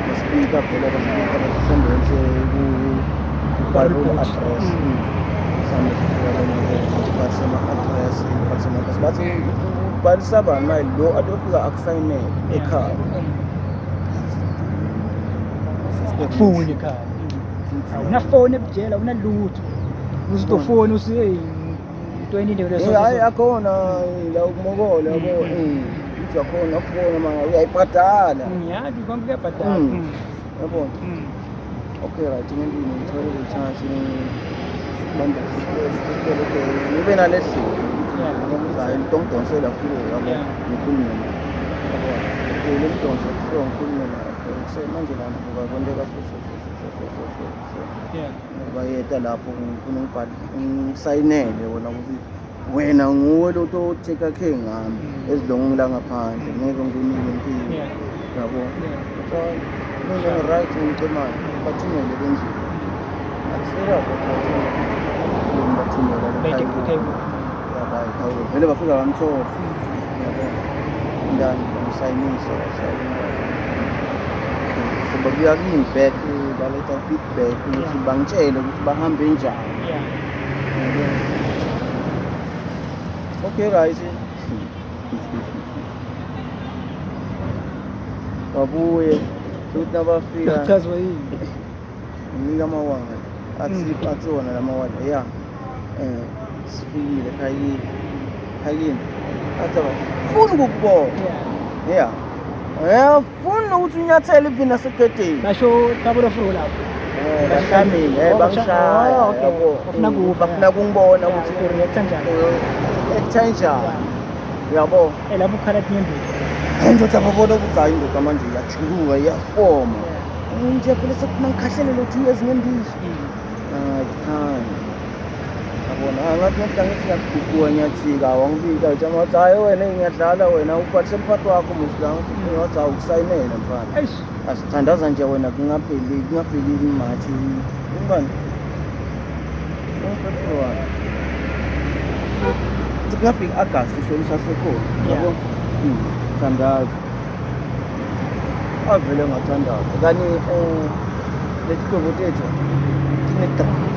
Baspeaker phela baspeaker basisendence ku parole address. Sambe sifika lona bhalisa ama-address, bhalisa ama-address. Bathi ubhalisa bani manje lo atofika akusayinele ekhaya. Akufuni ekhaya. Awunafoni ebujela, awunalutho. Uzotofoni usi hey into eninde leso. Hayi akhona la ukumokola yabo. Uthi akhona akufona manga uyayibhadala. Ngiyazi konke kuyabhadala. Yabo. Okay right, ngempilo ngithole le chance bamba isitolo okay. Ngibe nale dlela. Ngokuthi hayi ngidonsela futhi yabo. Ngikhulume naye. Yabo. Okay, le mdonso kufika ngikhulume naye. Manje lana buka kwenteka so so so so so so so so. Bayeta lapho ngifuna ngibhale ngisayinele wona ukuthi wena nguwe lo to-take care ngami ezilongweni la ngaphandle ngeke ngikunike impilo. Yabo. Hayi mina ngi-right ngicemane bathumele endlini. Akuserious bathumele. Bathumela ekhaya. Vele bafika bamthola. Yabo. Ndani bamsayinisa basayina. Sebabuya kimi back baletha feedback ukuthi bangitshele ukuthi bahambe njani. Okay right. Babuye futhi nabafika Chazwa yini? nginika amawala athi athi wona lamawala ya sifikile khayini khayini athi abafuni ukukubona. Yeah. Funa ukuthi unyathele even nasegedeni. Basho Thabo Fro lapho. Bashamile, bangishaya. Yabo. Bafuna kungibona ukuthi ureact kanjani. Acta kanjani. Uyabo. Lapho ukhala tinyembezi. Indoda babona ukuthi hayi indoda manje iyajuluka iyafoma. Nje phela sekufuna ngikhahlele lo 2 years ngembizo. Hayi khani. Yabona, ngathi ngathi ngithi ngiyagugua ngiyajika wangibika nje ngathi hayi wena ngiyadlala wena ubhalise umfati wakho musi la ngathi awukusayinela mfana. Asithandaza nje wena kungapheli kungafiki iMarch. Ingani? February. Kungafiki August so usasekhona. Yabo. Thandaza. Avele ngathandaza. Kani lesiqobo tethu sine draft.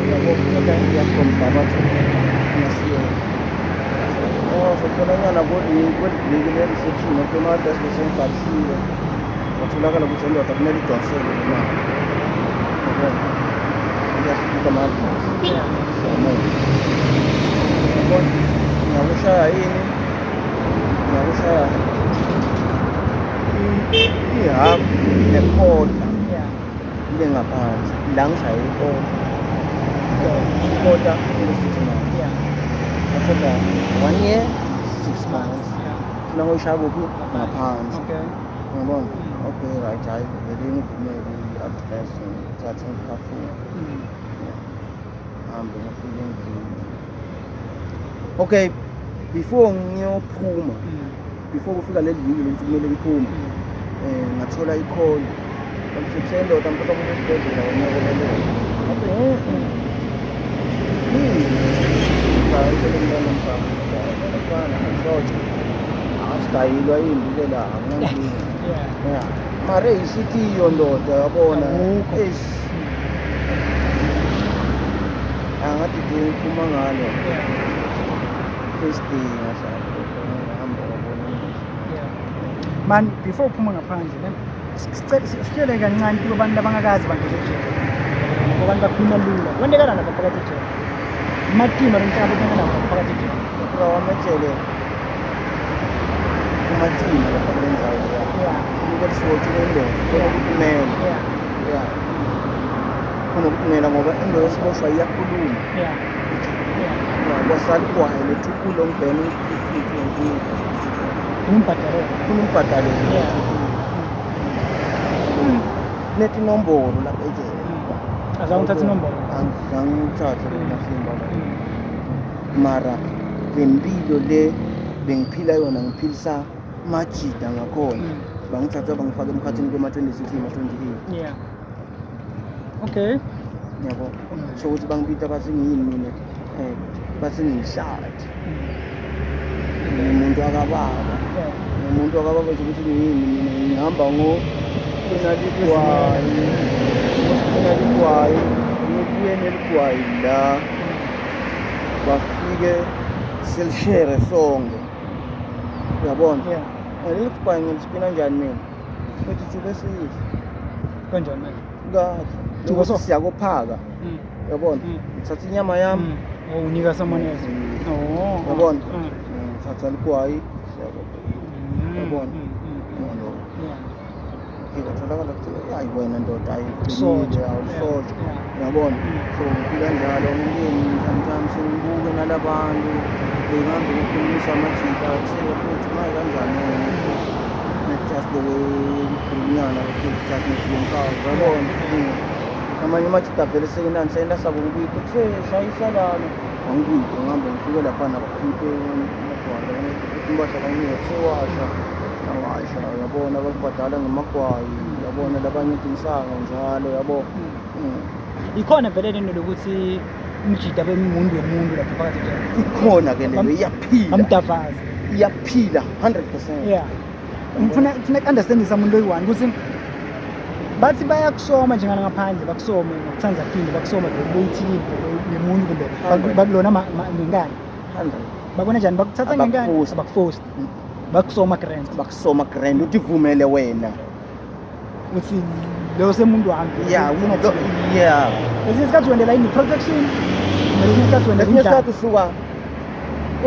Yabo, okay, from Babatho. Nasiyo. Oh, sokholanyana kweliviki le-reception okay ama-address bese ngibhalisiwe. Watholakala ukuthi indoda kumele idonsele le mali. Yabo. Iyasipika ama-address. Siyamona. Yabo. Ngiyakushaya yini? Ngiyakushaya i-half nekota ibe ngaphansi. La ngishaye ikota. Ikota ibe 6 months. After 1 year 6 months. Funa ngoyishaya kuphi? Ngaphansi. Ngiyabona. Okay right, hayi vele ngivumele i-address ngithathe ngiphafune. Hambe ngifike endlini. Okay, before ngiyophuma, before kufika leli viki lokuthi kumele ngiphume, ngathola i-call. Bamfikise indoda mfowethu esibhedlela wena. Ngathi yini? Cha, ithole umntwana mfana. Mfana angisotshe. Asidayilwa yimbi ke la, akunankinga. Yeah. Mara isithiyo ndoda yabona. Eish. Angathi ngiphuma ngalo. First day ngasapho. Ngihamba ngabona. Man, before uphuma ngaphandle ne sicele kancane kubantu abangakazi bangene ejele. Ngoba abantu bakhuluma lula. Kwentekana lapha phakathi ejele. Matima lomhlaba kwenteka lapha phakathi ejele. Bro, amajele kumatima lapha kule ndzawo leya. Ufuna ukuthi indoda, khona ukukumela. Yeah. Khona ukukumela ngoba indoda esiboshwa iyakhuluma. Kwasaligwayi lethukulo ngibhema Umbhadalele. Funa umbhadalele. Netinombolo lapha ejele. Azange uthathe inombolo. Angizange ngithathe le masimba la. Mara le mpilo le bengiphila yona ngiphilisa majida ngakhona. Bangithatha bangifaka emkhathini kuma-26 nama-28. Yeah. Okay. Yabo. So ukuthi bangibita bathi ngiyini mina bathi ngiyihlathi. Ngimuntu akababa. Umuntu akababa nje ukuthi ngiyini mina ngihamba ngo ligwayi. Ligwayi, ngibuye neligwayi la. Bafike silishere sonke. Uyabona? Yeah. Leligwayi ngilispina njani mina? Ngithi jube sifa. Kanjani manje? Kahle. Juba so. Siyakuphaka. Uyabona? Ngithatha inyama yami. Oh, unika someone else. Oh. Uyabona? Ngithatha ligwayi siyakuphaka. Uyabona? Yeah. Ngatholakala kuthiwa hayi wena ndoda hayi Soja. awusoja. Yeah. Uyabona? So ngiphila njalo ngiyini sometimes ngibuke nalabantu bengihambe ngikhulumisa amajita athile futhi maye kanjani wena not just the way ngikhulunyana futhi just ngikhulumkayo uyabona? Amanye amajita vele sekenani seyenta sabo ngibuyide kuthe shayisa lana angibuyide ngihambe ngifike laphana bakhiphe amagwala impahla banginike kusewasha awasha uyabona bakubhadala ngamagwayi uyabona labanye tinsango njalo uyabo. Ikhona vele lento lokuthi umjida bemuntu womuntu lapha phakathi nje. Ikhona ke leyo iyaphila. Amdavaza. Iyaphila 100%. Yeah. Ngifuna understand umuntu oyi-one ukuthi bathi bayakusoma njengana ngaphandle bakusome ngokuthanza phinde bakusoma vele boyithini vele nemuntu kumbe bakulona ngenkani. 100. Babona njani bakuthatha ngenkani? Abakuforce. Bakusoma grand. Bakusoma grand uthi vumele wena. Uthi lo semuntu wami. Yeah, yeah. Lesinye isikhathi wendela ini protection. Lesinye isikhathi wendela indlala. Lesinye isikhathi usuka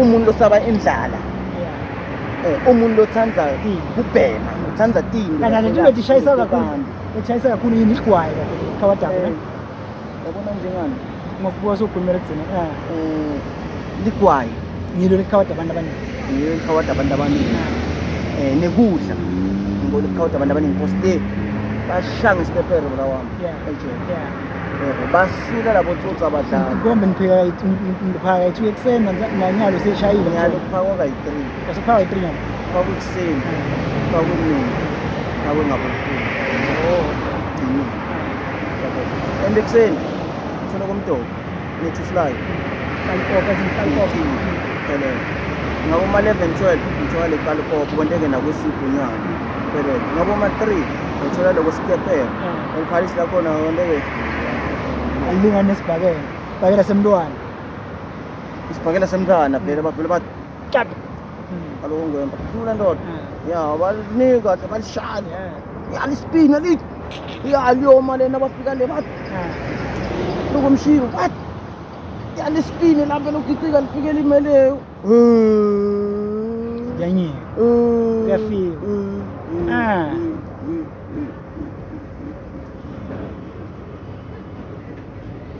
umuntu osaba indlala. Umuntu lothandayo kubhema, uthanda tini. Kanye nje into eshayisa kakhulu. Eshayisa kakhulu yini igwayi kahle khawadaba. Yabona njengani? Ngokubuka sokhulumela kugcina. Ligwayi. Ngilo likhawada abantu abaningi. Ngilo likhawada abantu abaningi. Nekudla. Ngibona likhawada abantu abaningi because le bashaya ngesitepere bra wami. Yeah. Basuka labo tsotsi abadlala. Kombe nipheka ngiphaka i-2 ekuseni nanyalo seshayile. Nyalo kuphakwa kayi-3. Kuphakwa kayi-3 nyalo. Kuphakwa ekuseni. Kuphakwa emini. Kuphakwa ngabo-2. Oh. Yabo. And ekuseni uthola komdoko nethu slide. Kalikopa izinkalikopa. Phelele. Ngabo ma 11 12 uthola le kalikopa kwenteke nakwesipho nyalo. Phelele. Ngabo ma 3 uthola lokho sikepela. Ngikhalisi lakhona kwenteke alingane nesibhakela. Ibhakela semntwana. Isibhakela semntwana vele bavele bathi tap. Kaloku ngwemba. Hlula ndoda. Ya banika balishaya. Ya lispina lithi. Ya liyoma lena bafika le bathi. Lokomshilo bathi. Ya lispine lapha lokugicika lifike limeleyo. Yanyika. Kuyafika.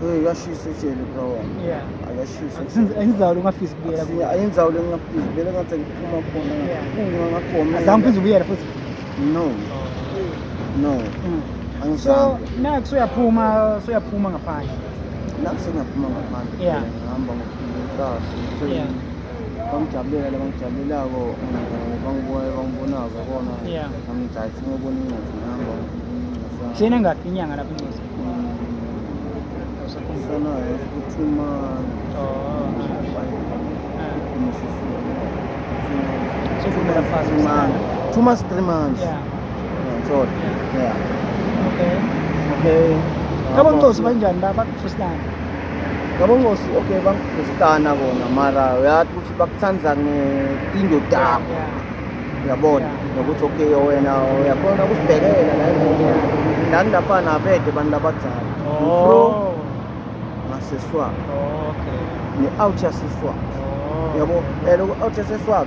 Hey, yashisa ejele bro wami. Yeah. Ayashisa. Ayinzawo ungafisi kubuyela kuyo. Ayinzawo lengingafisi vele ngathi ngiphuma khona. Ngafunga ngakhona. Azange uphinde ubuyele futhi. No. No. Angizange. So naku soyaphuma ngaphandle. Naku sengiyaphuma ngaphandle. Yeah. Ngihamba ngokuqasa. Yeah. Bangijabulela labangijabulelako bangibona bangibonako bona. Yeah. Ngithi hayi ngibona ingozi ngihamba. Sena ngakhi inyanga lapha ingozi? Sana 2 months. Oh. So 2 months, 3 months. Yeah. So, yeah. Okay. Okay. Kabongosi banjani bakufustana? Kabongosi okay bangifustana bona mara uyathi ukuthi bakuthanza ngetindo takho. Uyabona nokuthi okay wena uyakhona ukusibhekela la endlini. Lapha nabede abantu abadzala. Oh. Ngaseswa. Okay. Ne-out yaseswa. Yabo, lokhu out yaseswa.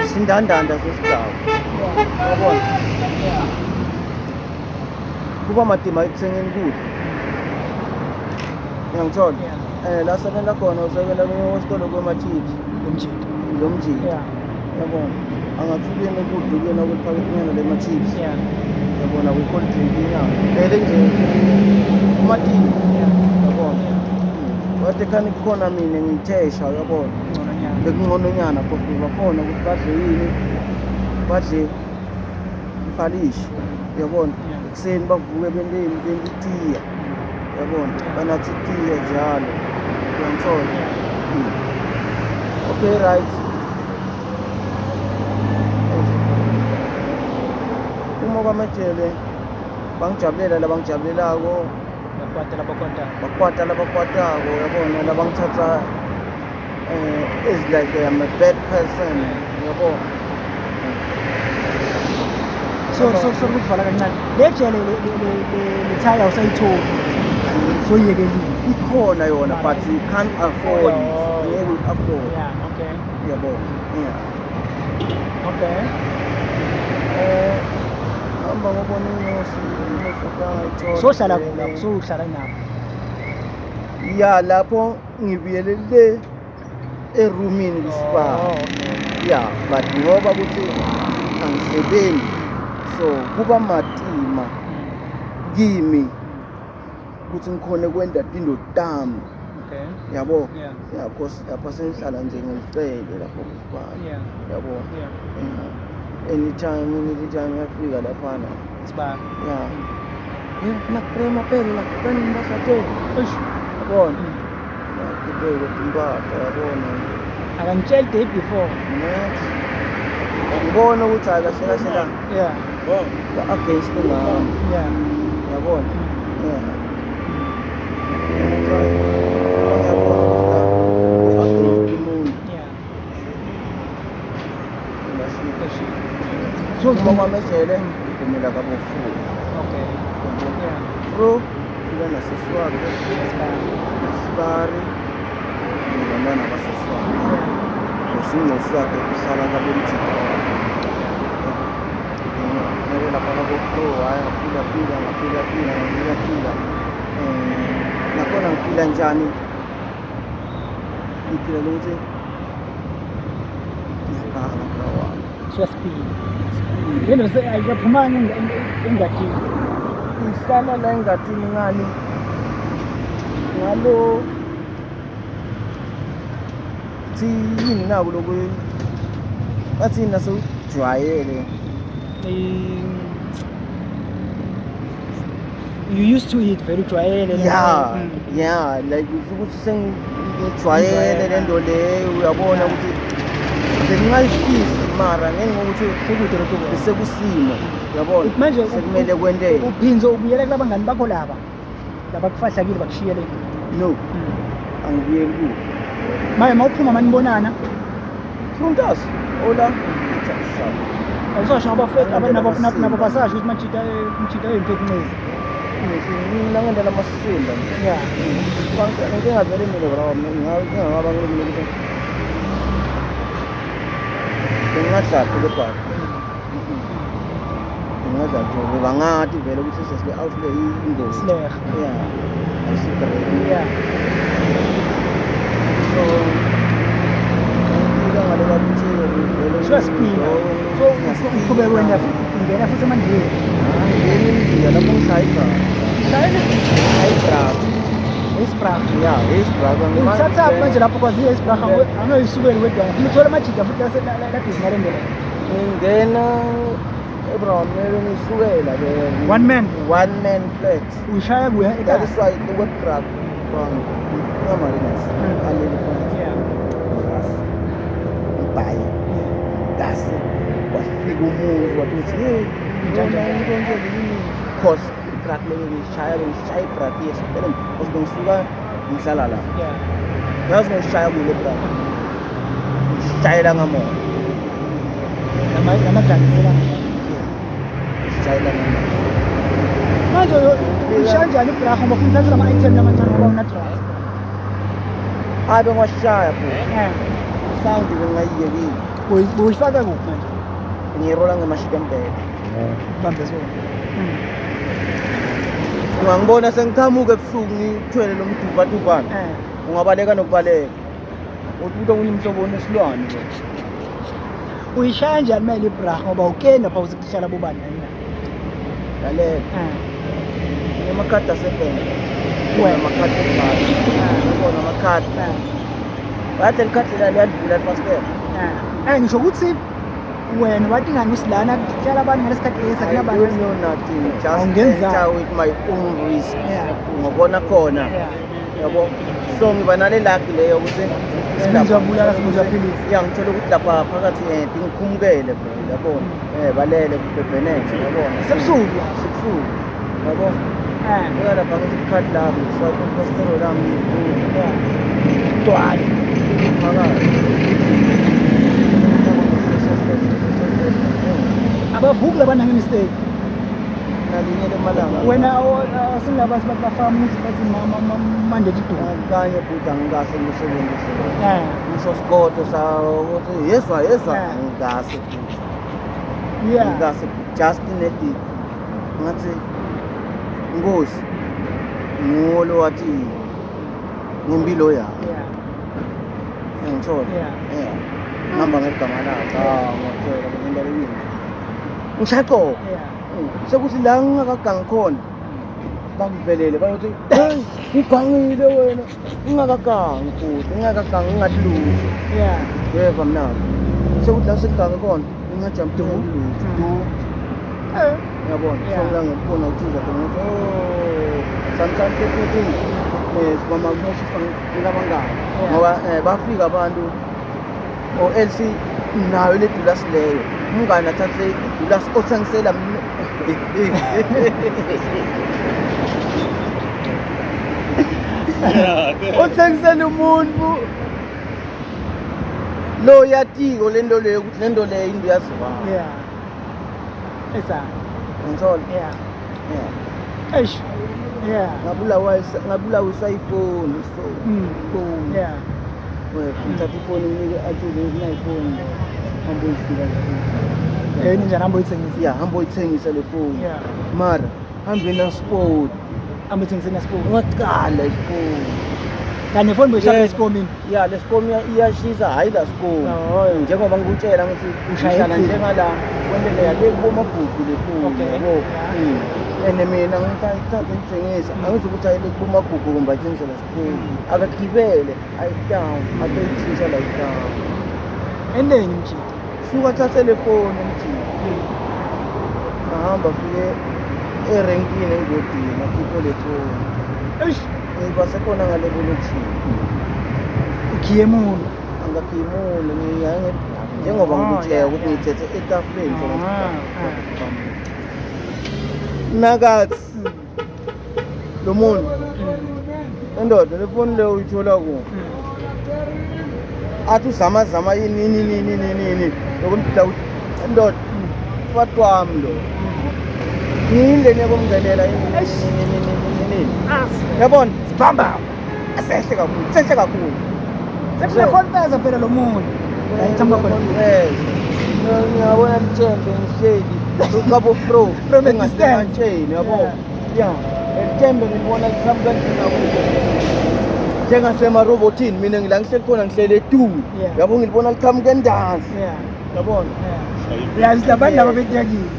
Isindandanda sesidawo. Uyabona? Kuba madima ekuthengeni kudla. Uyangithola? La sebenza khona, usebenza esitolo kwema-chips. Lomjito. Lo mjito. Yabona, angathuleni ukudla kuyona kweliphakethinyana lema-chips. Yabona, kwi-cold drink inyama vele nje umatini. Yabona, wathi khani kukhona mina ngithesha, uyabona. Ngcono nyana. Bekungcononyana phofu bakhona ukuthi badle yini, badle iphalishi, uyabona. Ekuseni bavuke benteni, bente itiya, uyabona, banatha itiya njalo, uyangithola. Okay, right. Uma kwamajele bangijabulela labangijabulelako. Bakwata labakwata. Bakwata labakwatako, uyabona, labangithatha is like I'm a bad person, uyabona. So ukuvala kancane le jele, le thaya awusayitholi, soyiyekelile? Ikhona yona, but you can't afford it. Ngeke uyi-afford. Uyabona, yeah. Okay. Hamba ngobona inyosi, inyosi ngayithola. Sohlala kuphi lapho? Sohlala nabo? Ya, lapho ngibuyele le erumini kusiba. Oh, okay. Ya, but ngoba ukuthi angisebenzi, so kuba matima kimi ukuthi ngikhone kwenda tindo tami. Yabo. Ya, cause lapha sengihlala nje ngelicele lapho kusibala. Yabo. Yeah. Anytime, anytime ngiyafika laphana. Sibaba. Ya, ngifuna kuprema phela la, kuprema impahla te. Eish. Yabona, ngibeke impahla, yabona. Akangitsheli day before. Next ngibona ukuthi hayi, kahle kahle la ba-against ngami. Yabona, yeah, ngiyabona ukuthi la ku-against umuntu. So uma kwamejele ngigumela kabofulu. Fro fika naseswakhe. Sibaba. Nesibari nabantwana baseswakhe. Nesingcosi sakhe uhlala kabomjida. Ngeke lapha kabo-fro, hhayi, ngaphila phila, ngaphila phila, ngaphila phila. Nakhona ngiphila njani? Ngiphila lokuthi ngiyaganga, bra wami. Siyasipila. Lento ayikaphumanga engadini. Ngihlala la engadini ngani ngalo thi yini naku lokhu bathi nasewujwayele. You used to it vele, ujwayele. Ya. Ya, like ukuthi sengijwayele le nto leyo, uyabona, ukuthi bengingayifisi mara ngenxa yokuthi Sekude lokhu. besekusimo, uyabona. Manje sekumele kwenteke. Uphinze ubuyela kulabangani bakho laba labakufahlakile bakushiyele? No, angibuyeli kuwo. Manje mawuphuma manibonana? Frontas ola. Awusasho abafethu nabo basasho ukuthi majita, mjita eyimfethu ncezi. Mina ngendlela amasimba. Inkinga vele mina, bra, ngingaba ngilumile ukuthi bengingadlali lebhali, bengingadlali bebangati vele ukuthi sesile out le ingozi. Sileha. Yeah, ayisigrade. So ngifika ngale kabuthi vele. Suyasipina. So uqhubeka wena, ungena futhi emandleni? Ngena indiya lapho ngishaya ibra. Shayela. Ibra. Isibra. Ya, isibra. Uthathaphi manje lapho kwaziyo isibra? Angayisukeli wedwa, uthola amajita futhi labhizi ngale ndlela? Ngingena eBrown mele ngisukela le. One man? One man flat. Uyishaya kuya That ekhaya? is why the web truck from ngifuna marinas alele phansi. Ngibhaye dasi, kwafika umuntu wathi uthi hey. Njani? Njani yini, cause i-truck leyo ngishaya, bengishaya i-truck yesipele, cause bengisuka ngihlala la. Yazi ngishaya kule truck, ngishayela ngamoya. Lamadlalisela. Ngishayela ngamoya. Manje uyishaya njani ibraha ngoba ufuna uthatha lama-item lamancane ngoba una-drugs? Hayi, bengiwashaya bro. Sound bengingayiyekile. Uyifaka kuphi manje? Ngiyirola ngemashika embele. Bambe sona. Ungangibona sengiqhamuka ebusuku ngithwele lo mduvaduvana. Ungabaleka nokubaleka. Uthi umuntu uyimhlobo onesilwane lo. Uyishaya kanjani mele ibraha ngoba ukeni lapha uzokuhlala bobani nani na? Lalela. Amakhadi asebhenki. Wena. Amakhadi ebhanki. Ubona amakhadi. Bathi likhadi lela liyadlula lifastela. Ngisho ukuthi wena wathi ngani usilana kuhlala abantu ngalesikhathi lesi I akunabantu. don't know nothing. Just Awungenzani. enter with my own risk. Yeah. Ngobona khona. Yeah. Yabo. So ngiba nale luck leyo ukuthi Sibenza uyabulala, sibenza uyaphilisa. Ya ngithola ukuthi lapha phakathi ngikhumukele vele yabona. Balele kubhebhenethe yabona. Sebusuku la. Sebusuku. Yabo. Ngifika lapha ngithi ikhadi lami ngiswipe ifastelo lami ngivule. Yeah. Dwala. Phakathi. Abavuki labantu nge-mistake. Nalinye lemalanga. Wena singaba bafaka umuthi bathi mandate iduku. Kanye bhuti angikase ngisebenzise. Eh. Ngisho sigodo sa ukuthi yezwa yezwa Yeah. ngikase bhuti. Yeah. Ngikase just nedi ngathi Nkosi nguwo lo wathi ngempilo yakhe. Yeah. Ngithola. Yeah. Yeah. Ngihamba ngegama lakhe. Ah, ngiyakutshela ngento yini. Ngishaqo. Yeah. Sekuthi la ngingakagangi khona bakuvelele bayothi hey ugangile wena ungakagangi futhi ungakagangi ungathi lutho. Yeah. Yeva mnandi. Sekuthi la sengigange khona ngingajump lutho. Du. Uyabona? So Yeah. ngila ngibona uthuza khona ukuthi oh sometimes futhi sibama kumoshisa ngilabangani Yeah. ngoba bafika abantu o LC nayo le dulas leyo umngane athathe idulas othengisela mina. Othengisela umuntu lo yatiko lento leyo ukuthi lento leyo into yaziwa. Yeah. Esa. Ngithola. Yeah. Yeah. Eish. Yeah. Ngabulawisa iphone so phone. Yeah. Ngithatha ifoni nginike atshele nginayiphone hambe uyifika le phone. Ninjani hambe uyithengisa? Yeah, hambe uyithengisa le phone. Yeah. Mara hambe na sport. Hambe uyithengise na sport. Ungaqala isport. Kanti nefoni boyishaya Yeah. esikomini. Yeah, le skom iyashisa hayi la skom. Oh. Njengoba ngikutshela ngithi Ushaya ngihlala ekutheni. njengala kwendele yale kubomabhuku le phone. Okay. Yabo. Yeah. And mina ngithatha ngithengisa angizukuthi ayile kubomagugu kumbe ayithengise la skom. Akagibele ayidown atoyithinta la down. Enengi mjini. Suka thathe le phone emjini. Ngahamba fike erenkini engodini akhiphe le phone. Eish. Ngibasekhona ngale kolokishini. Ukhiye muntu. Angakhimuli ngiyaye njengoba Oh, ngikutshela yeah, ukuthi yeah. ngithethe etafuleni Ah, nakathi lo muntu endoda le foni leyo uyithola kuphi athi uzama zama yini yini yini yini yini lokumdida ukuthi endoda mfati wami lo yini le niyakumngenela yini yini yini yini yini yabona sibamba sehle kakhulu sehle kakhulu Sekufuna confess phela lo muntu. La ithamba khona. Ngiyabona litshembe ngihleli uqabo fro From a distance. engasemantsheni yabo. Yeah, litshembe ngilibona liqhamuka ndlela njengasemarobotini mina ngila ngihleli khona ngihleli etulu. Yeah. Yabo ngilibona liqhamuka endansi. Yeah. Yabona? Yeah. Yazi labantu laba betyakile.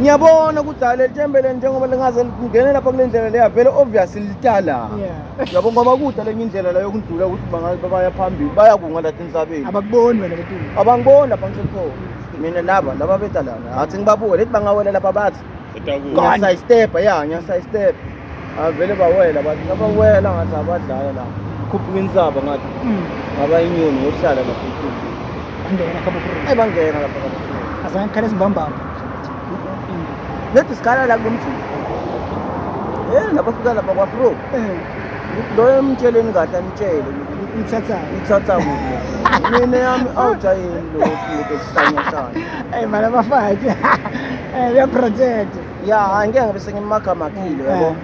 Ngiyabona ukuthi hayi leli tshembe leli njengoba lingaze lingene lapha kule ndlela leya vele obviously litala. Yeah. Yabo ngoba kude lenye indlela la yokundlula ukuthi bangabe baya phambili baya kunga lapha entsabeni. Abakuboni wena betulu. Abangiboni lapha ngisekhona. Mina laba beta lana. Athi ngibabuke lethi bangawela lapha bathi ngiyasayistepha ya ngiyasayistepha. Avele bawela bathi nabawela ngathi abadlala la. Khuphuka insaba ngathi ngaba inyoni ngokuhlala lapha etulu. Angena khabo fro. Ayi bangena lapha lapha. Azange khale simbambamba. Lethi sikhala la kulomjini. Lapha fika lapha kwafro. Lo emtsheleni kahle anitshele ukuthi Uthatha. uthatha kuphi. Mina yami awujayeli lo lokhu esihlanya. Eh mara abafaki. Uya protect. Ya angeke ngabe sengimagamakhile yabo.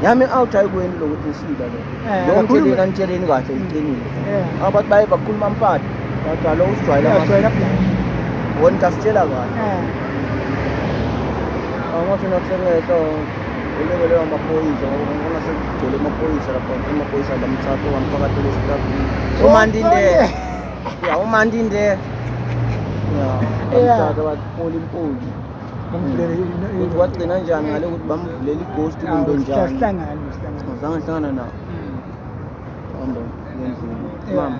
Yami awujayikweni lokuthi isila lo. Lo Kakhulu- mtsheleni anitsheleni kahle iqinile. Yeah. Abantu baye bakhuluma mfana. Kodwa lo usijwayele Uyajwayela ama. plan. Wona asitshela kahle. Angathi nathengehlo Ulekelelwa amaphoyisa ngoba ngibona sekugcwele amaphoyisa lapha, amaphoyisa lamthatha wamfaka telestabini. Umandinde. Ya umandinde. Ya, bamthatha bathi impoli. Bamvulele Ukuthi kwagcina njani ngale ukuthi bamvulela i-ghost kumbe njani. Sihlangane, sihlangane. Azange ngihlangana nawo. Hamba ngendlini. Mama.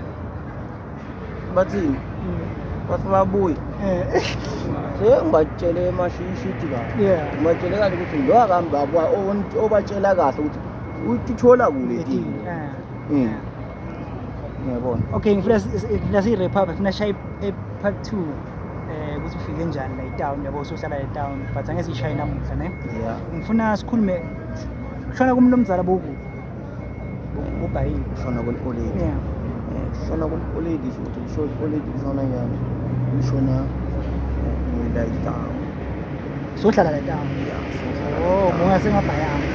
Bathini? Bathi babuye. Sengibatshele emashishiti kahle. Ngibatshele kahle ukuthi lo akahambi abuya obatshela kahle ukuthi uthola kule team. Ngiyabona. Okay, ngifuna ngifuna si-wrap up, ngifuna shaye part 2 ukuthi ufike njani la e-town, yabo, usuhlala e-town, but angeke siyishaye namuhla, ne? Yeah. Ngifuna sikhulume shona kumuntu omzala boku bobhayile. Kushona kweli-oledi. Yeah. Kushona kweli-oledi ukuthi kusho i-oledi kushona njani? Kushona ngila e-town. Sohlala la e-town. Yeah. Oh, ngoba sengabhayanga.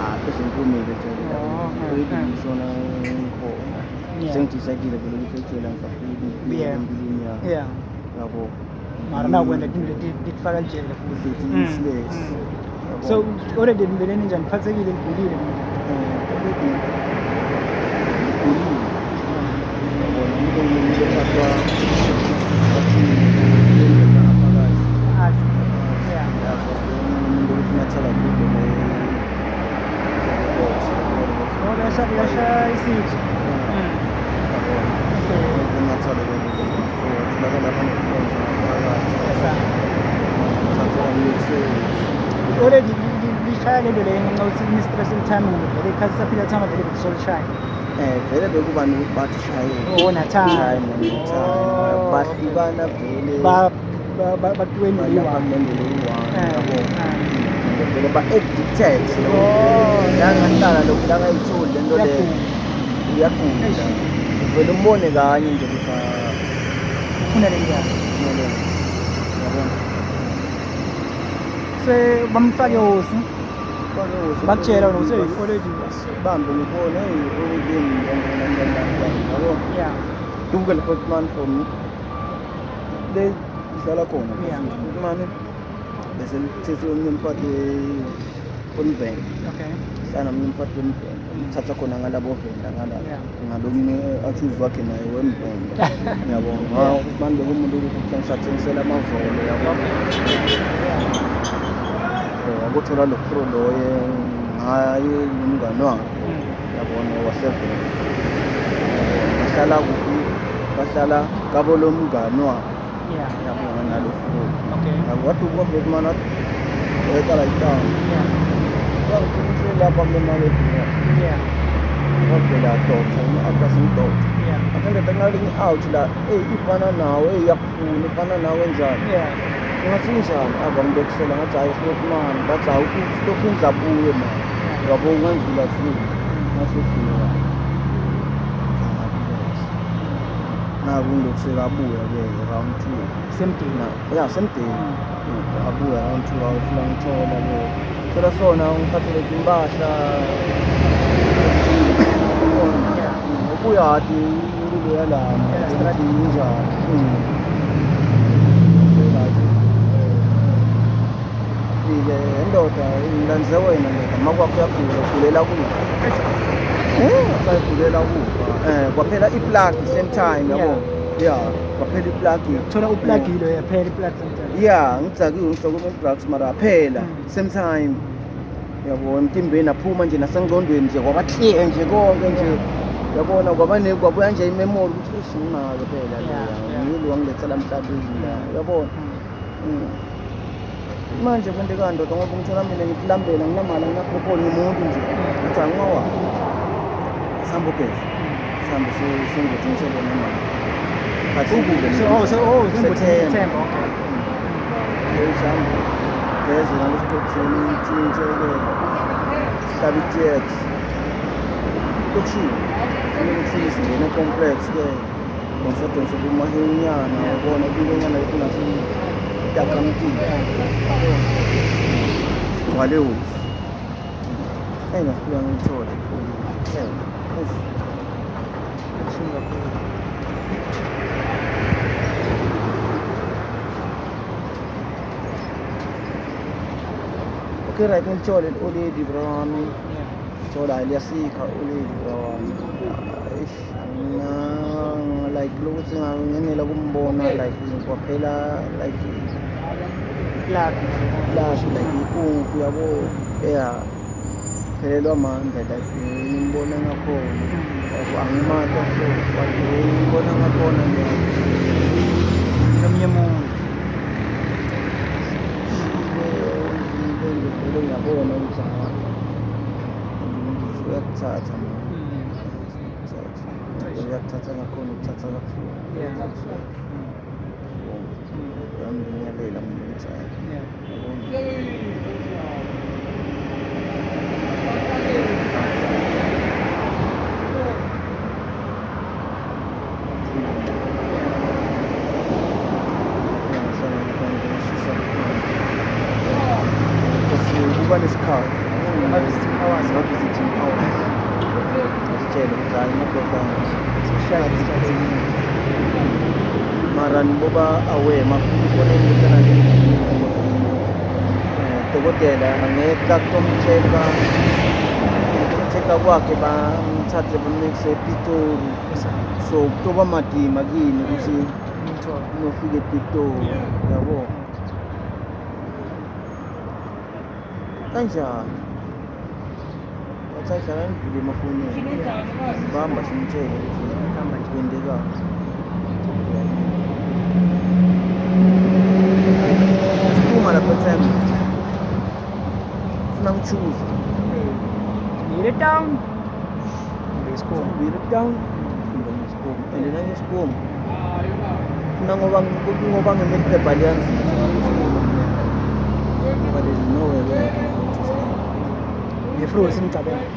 Ah, bese ngiphumile ejele. Oh, Oledi eh. ngishona ngikhona. Yeah. Sengidecide vele ukuthi ejele angisafuni Yeah. empilweni yami. Yeah. Yabo. Mara nakwenda tinto letifaka lijele futhi. Leti useless. Yabo. So already mbeleni njani, phathekile, ligulile? Already ngigulile. Yabona, umuntu omuntu ophathwa bathi yenzeka ngaphakathi. Athi. Yeah. Yeah, umuntu ukuthi ungathala kude Oh, lasha lasha isitho. Yabona. Okay. Ungathala kude so tholakala banokwenza ngaphakathi. Yes. Thatha kwamixes. Already lishaya lento leyo ngenxa yokuthi kune-stress time, vele ikhathi saphila time vele bekusolishaya. Vele bekuba nokuthi bathi shayela. Oh, na-time. Shaye no-time. Oh, Bahlukana vele. Ba ba batuweni Balapha leyiwa. kulendlela eyi-one, yabo. Eh. Vele ba-addicted. Oh. La ngahlala lokhu la ngayitholi lento leyo. Uyagula. Uyagula. Eish. Uvele umbone kanye nje ukuthi ah, Ufuna le ndawo. no, yabona. Se bamfake hosi. Fake hosi. Bakutshela wena ukuthi hey already Bambe ngifone, hey already ngiyabona, yabo. Yeah. Duke le Hotman from le ihlala khona. Yeah. Hotman bese lithethe omunye umfati wemvelo. Okay. Hlala nomunye umfati wemvelo. Thatha khona ngalabo venda ngala. Yeah. Ngalomnye achuze wakhe naye wemvelo. Ngiyabonga. Hawu Hotman bekumuntu ukuthi ngisathengisela amavolo, yabo. Yeah. So akuthola lo fro loye ngaye umngani wakhe. Yabona wasevela. Bahlala kuphi? Bahlala kabo lo mngani wakhe. Yeah. Yabona nalo fro. Okay. Yabo waduka Hotman wathi weta la itown. Yeah. Wangikuthi lapha kule mali Yeah. wavela doctor, after singidoctor. Yeah. Athi ngalinye out la, hey ifana nawe, hey iyakufuna, ifana nawe njani? Yeah. Ngathi njani? Abangibekisela ngathi hayi Hotman, bathi hawu stophinza abuye man. Yabo ungandlula zini. Ngaseduka. Naku ngilokhu sekabuya-ke round 2. Same day. Ya, same day. Abuya round 2 awufuna ngithola-ke. Thola sona ngiphathele timpahla. Yeah. Ubuya hadi impilo yalana. Yeah, Ukuthi injani. Fike endoda ngilandze wena ndoda makwakho uyagula ugulela kufa. Sayigulela kufa. Kwaphela i-plug same time, yabo. Yeah, kwaphela i-plug. Thola uplugile yaphela i-plug sometimes. Yeah, ngidzakiwe ngihloko ama-drugs mara aphela same time. Yabo emtimbeni aphuma nje nasengqondweni nje kwaba clear nje konke nje. Yabona kwaba ne kwabuya nje i-memory ukuthi eish nginayo phela Yeah, le. yeah. Ngilo wangilethela emhlabeni la. Yabona. Manje kwenzeka ndoda ngoba ngithola mina ngikulambela nginamali nginafokoli ngumuntu nje. Ngathi angiwawa. Sambo gezi. Sambo sengothi ngisobona mama. Khathi So oh so oh September. September, okay. Sambo. Gezi ngalesikhathi ntshintshe-ke. Hlaba i-TX. Lokishini. Lokishini singena e-complex-ke. Donsa kumahenyana ubona kulenyana lekungathi takamtini. Gcwale hosi. Eyi ngafika ngithole. Eish. Kubuhlungu kakhulu. Okay, right, ngilithole already bro wami. Yeah. Thola liyasikha already bro wami. Eish, like lokuthi ngangenela kumbona like kwaphela like Plug. Lash like inkungu yabo, yeah, phelelwa amandla like ngimbona ngakhona. Like angimata, so but ngimbona ngakhona nje. Nomunye umuntu. Nje vele ngiyabona ukuthi uyakuthatha man. Uyakuthatha ngakhona, ukuthatha kabuhlungu. Uyangibingelela mina ukuthi hayi, yabona. Kuba nesikhathi. Ama-visiting hours. Ama-visiting hours. Asitshele ukuthi hayi madoda, Sishaya isikhathi. Mara niboba aware mafuna ifoneni kuhlala dokotela angeke akumtshela check kwakhe, bamthathe bamnikise ePitori, so kutoba madima kini ukuthi Ngithola. Nofika ePitori. Yabo, kanjani wathi hlala nivule emafonini, bamba simtshele ukuthi Hamba nje. Kwenzekani. Siphuma lapha time funa ngi-choose. Ngiyile town. Kumbe isikole. Ngibuyele town kumbe ngesikomo, and nangesikomo funa ngoba ngemeliphepha liyanzima, but there's nowhere where I can go to stay. Ngefru simcabanga.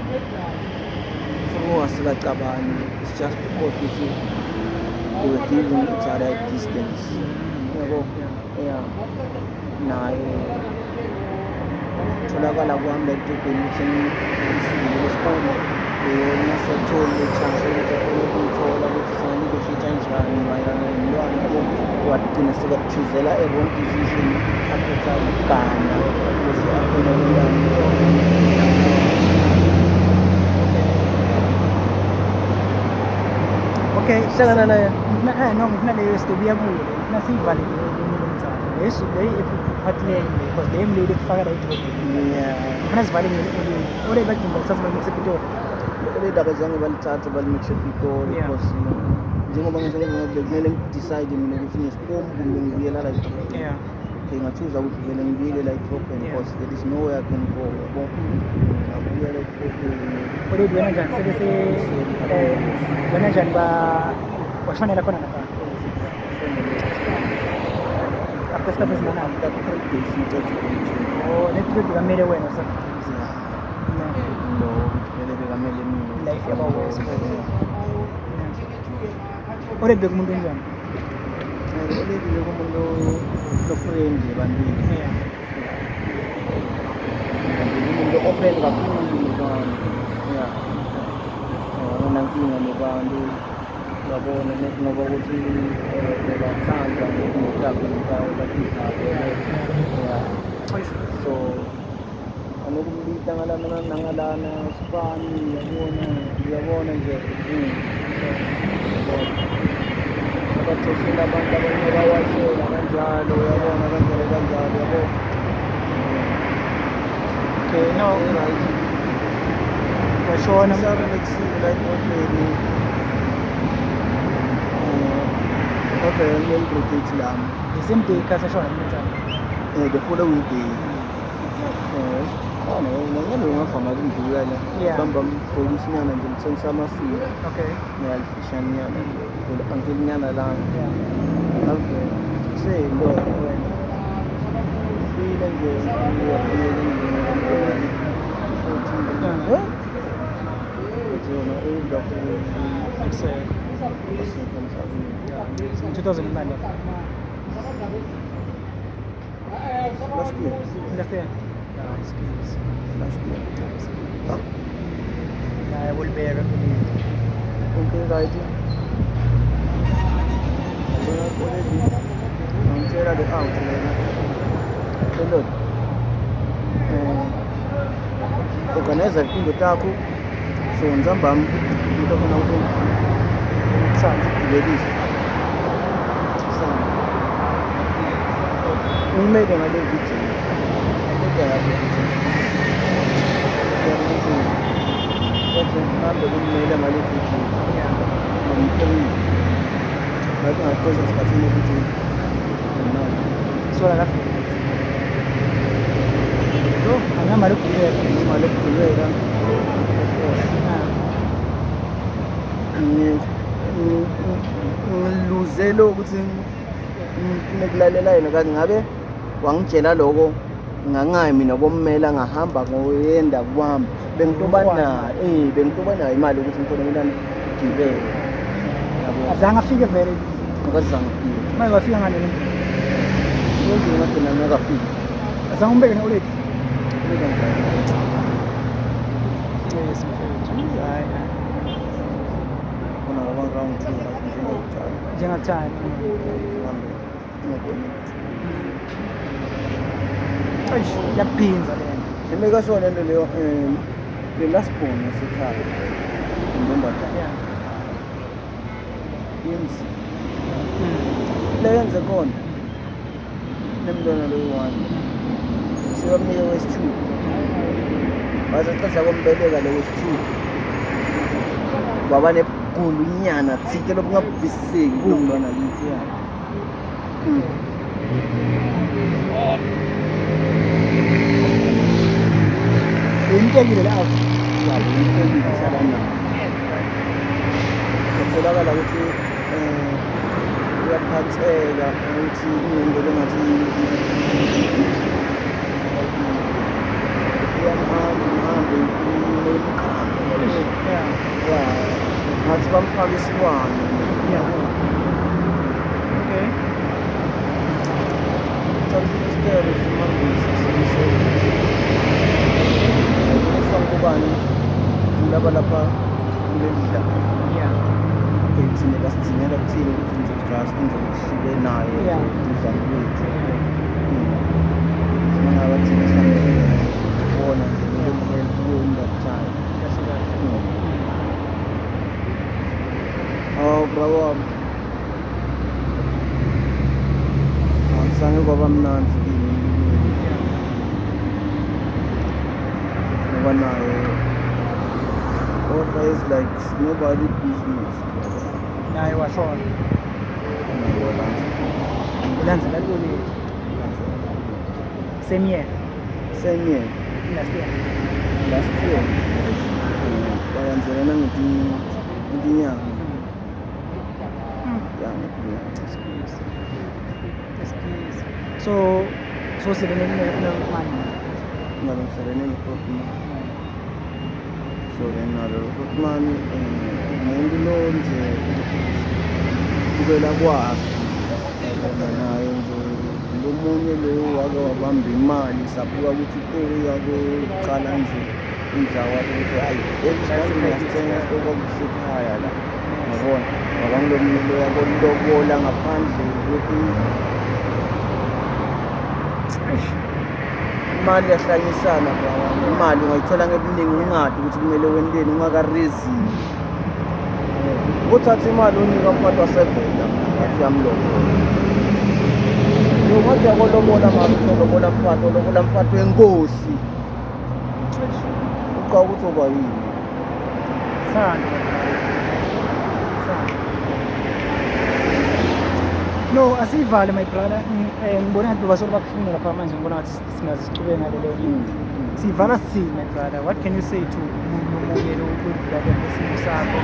Fru asikacabani, it's just because ukuthi they were giving each other a distance, yabo. Yeah, naye tholakala kwami la edolobheni ukuthi ngifikile esikole, ngingasatholi le chance ukuthi akhone ukungithola ukuthi singa-negotiate kanjani mayelana nomntwana, yabo. Wagcina sekaku-choosela a wrong decision, akhetha ukugana ukuze akhone ukulanda. Okay. Hlangana naye. Ngifuna no, ngifuna leyo sizobuya kuyo. Ngifuna siyivale leyo lo mzamo. Leyo leyo part leyo because leyo mlilo kufaka la edolobheni. Ngifuna sivale ngele ole bagcina bathatha bamikise ePitori. Le daba zange balithathe balimikise ePitori because njengoba ngisho bekumele ngi-decide mina ukuthi ngesikomu kumbe ngibuyela la edolobheni. Okay, nga-choosa ukuthi vele ngibuyele la edolobheni because there is nowhere I can go, yabo. Ngabuyela edolobheni. Already wena njani sebese wena njani ba washonela khona lapha? After isikhathi esinganani? After 3 days ngiceda. Oh, le trip bekamele wena sa. Lo ukuthi vele bekamele mina. Life yaba worse. Already bekumuntu onjani? Already bekumuntu lo-friendly ebantwini. Umuntu open kakhulu nebantu, yeah, anginankinga nebantu, uyabona, ngoba ukuthi bebathanda ngokuthanda indawo batidlako, yeah. So anokumbita ngalana nangalana sibani, uyabona, uyabona nje, uyabona. Abathosela abantu abanye bawashela kanjalo, uyabona, kanjalo kanjalo, yabo. Okay, no, Right. Washona. Sisa-relaxile la edolobheni. Kodwa leli brigade lami. The same day kasashona umntana. The following day. Khona ngeke ngavama ukundlula la. Bamba bhokisi nyana nje ngithengisa amaswidi. Ngiyalifishane nyana nje. Uncle nyana lami. Ave seyinto wena. Ufile nje uyafika endlini. Futhi uthi wena old kakhulu. Akusekho. Asekho emhlabeni. Yeah. In 2009 lapho. Last year. Last year. Yeah, excuse. Last year. Yeah, kulibeka. Okay, right. Yabona already ngitshela le out lena. Lelo. Organize into takho. So nzambami into khona ukuthi Kuthatha. gibelise. Sami. Ngimele ngale video. Kodwa ngale video. Kodwa ngihambe kumele ngale video. Yeah. From 3. Ngathi ngaqoza esikhathini ukuthi imali. So la kafika. Yo, angamali ukugibela. Imali yokugibela. Ah. Ngiluzele ukuthi ngifune kulalela yena, kanti ngabe wangitshela lokho ngangayi mina kommela, ngahamba ngoyenda kwami, bengitoba nayo bengitoba nayo imali ukuthi ngikhona mina ngigibele, yabo. Azange afike vele. Ngakazange ngifike. Manje wafika ngani endlini? Endlini ngagcina ngakafiki. Azange umbeke ne-already. Kube kanjani? Yes, mfethu. Hayi. Khona ngaba round two like njengakuthanda. Njengakuthanda. Ngihambe ngingaboni lutho. Eish, iyakuphinza lena. Imeka sure lento leyo, le last born yasekhaya, intombazane, yenzi le yenze khona nemntwana loyi-one, sebamnike wesi-two, wasaceda kombeleka lo wesi-two, waba nebugulunyana thite lobungavisiseki kulo mntwana kithi ya. Uyimtekile la out. Ya, beyimtekile, ihlala nayo. Kutholakala ukuthi uyaphatheka ukuthi inento lengathi iyamhamba imhambe imkhambe. Ya, ngathi bamfaka isilwane. Okay. Thatha isitelo simhambise simsevisi kubani laba lapha kuleli la. Okay, thina basidingela kuthini ukuthi nje just nje ukuthi sibe naye duzane kwethu. Sima ngabe thina sambona nje help in that time. Kahle kahle. Oh, bro wami. Akusange kwaba mnandzi kimi empilweni. Ngoba naye offer is like nobody business. Naye washona. Naye walanza. Ulandzela likoleti. Same year. Same year. Last year. Last year. Balandzelana ngetinyanga. Ya, ngetinyanga. Excuse. Excuse. So sele ne mani. Ngabe ngihlelene no-Grootman. So then nalo Grootman, umuntu lo nje kubela kwakhe, yabona, naye nje lo munye lo wake wabamba imali, sabuka ukuthi itori yakuqala nje indawo wakhe ukuthi hayi, lesi sibani ngiyasithenga okwakusekhaya la, yabona, ngoba ngilomunye lo yakolobola ngaphandle ukuthi imali iyahlanyisana, bra wami. Imali ungayithola ngebuningi ungadi ukuthi kumele wenteni ungakarizini. Uthatha imali unika umfati wasevela, ngathi uyamlobola. Yo, ngathi uyakolobola mali, uthi ulobola mfati, ulobola mfati wenkosi. Uqala ukuthi uba yini? Thando. Thando. No, asiyivale, my brother. Ngibona ngathi basolo bakufuna lapha manje, ngibona ngathi singaze sichubeke ngale leyo. Siyivala sithini, my brother? What can you say to umuntu omunye lo odlula lesimo sakho?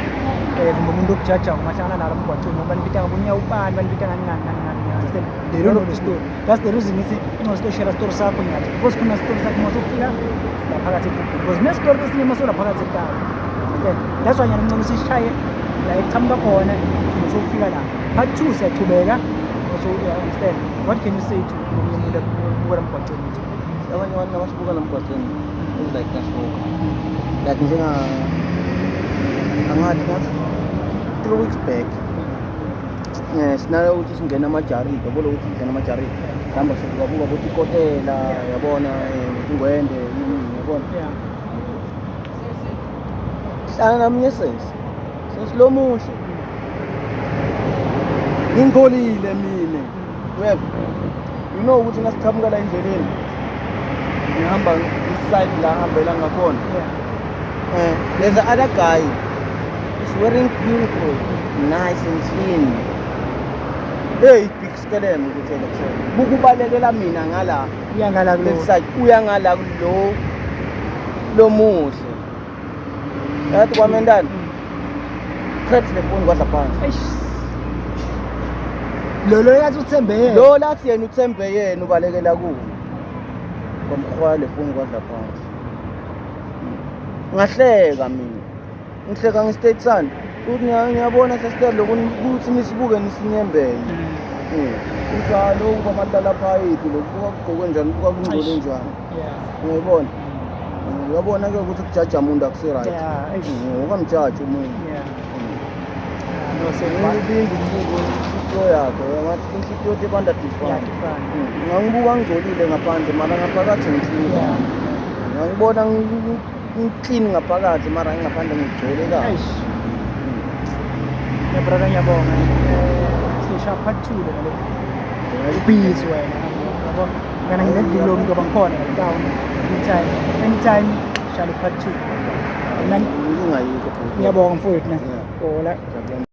Kumbe umuntu okujaja umahlangana nalo emgwaqweni ngoba banibita ngabona ubani, banibita ngani ngani ngani ngani. You understand? They don't know the story. That's the reason ngithi ingcono share story sakho ngiyathi. Because khona story sakho masofika la phakathi edrobheni. Because ne story esinye masola phakathi etown. Understand? That's why ngiyangcono sishaye la ekuqhamuka khona sofika la. Part 2 siyachubeka. Also, yeah, understand. What can you say to omunye umuntu obuka emgwaqweni nje? Abanye abantu abasibuka la emgwaqweni is like kasoka. Like njenga angathi ngathi 3 weeks back Sinalo ukuthi singena amajaridi, yabona ukuthi singena amajaridi, sihamba sibukabuka ukuthi ikotela, yabona, ingwende yini, yabona. Hlala namunye sesi, sesilomuhle, ngingcolile mina, uyeva? You know ukuthi nasiqhamuka la endleleni, ngihamba iside la hambela ngakhona. There's the other guy. He's wearing beautiful, nice and clean. Hey, big skelem ngikutshela kusena. Bukubalekela mina ngala Uya ngala kulo. Left side, uya ngala kulo lomuhle. Yathi kwamendani? Crack le phone kwadla phansi. Eish. Lo yathi uthembe yena. Lo lathi yena uthembe yena ubalekela kuwo. Kwamkhwala le phone kwadla phansi. Ngahleka mina. Ngihleka nge-state sani. Futhi ngiyabona sesithe lokhu ukuthi nisibuke nisinyembele. Uthi hayi, lokhu kwamatala phayiphi, lokhu buka kugqokwe njani, buka kungcole njani. Uyayibona? Uyabona ke ukuthi ukujaja umuntu akusi-right. Yeah, eish. Ungamjaji umuntu. No, siyabona. Ubinda umbuko inhliziyo yakho, ngathi inhliziyo tebantu adifani. Yeah, different. Ngangibuka ngingcolile ngaphandle, mara ngaphakathi ngiclean. Ngangibona ngiclean ngaphakathi, mara ngaphandle ngigcwele kabi. Eish. Yeah, brother, ngiyabonga. Sisha part 2 lena le. Ubhizi wena. Yabo. Ngana ngineviki lo muntu abangikhona la town. Anytime, anytime shall part 2. Mina Inkinga ayikho, bhuti. Ngiyabonga mfowethu ne. Yeah. Hola. Ngiyabonga.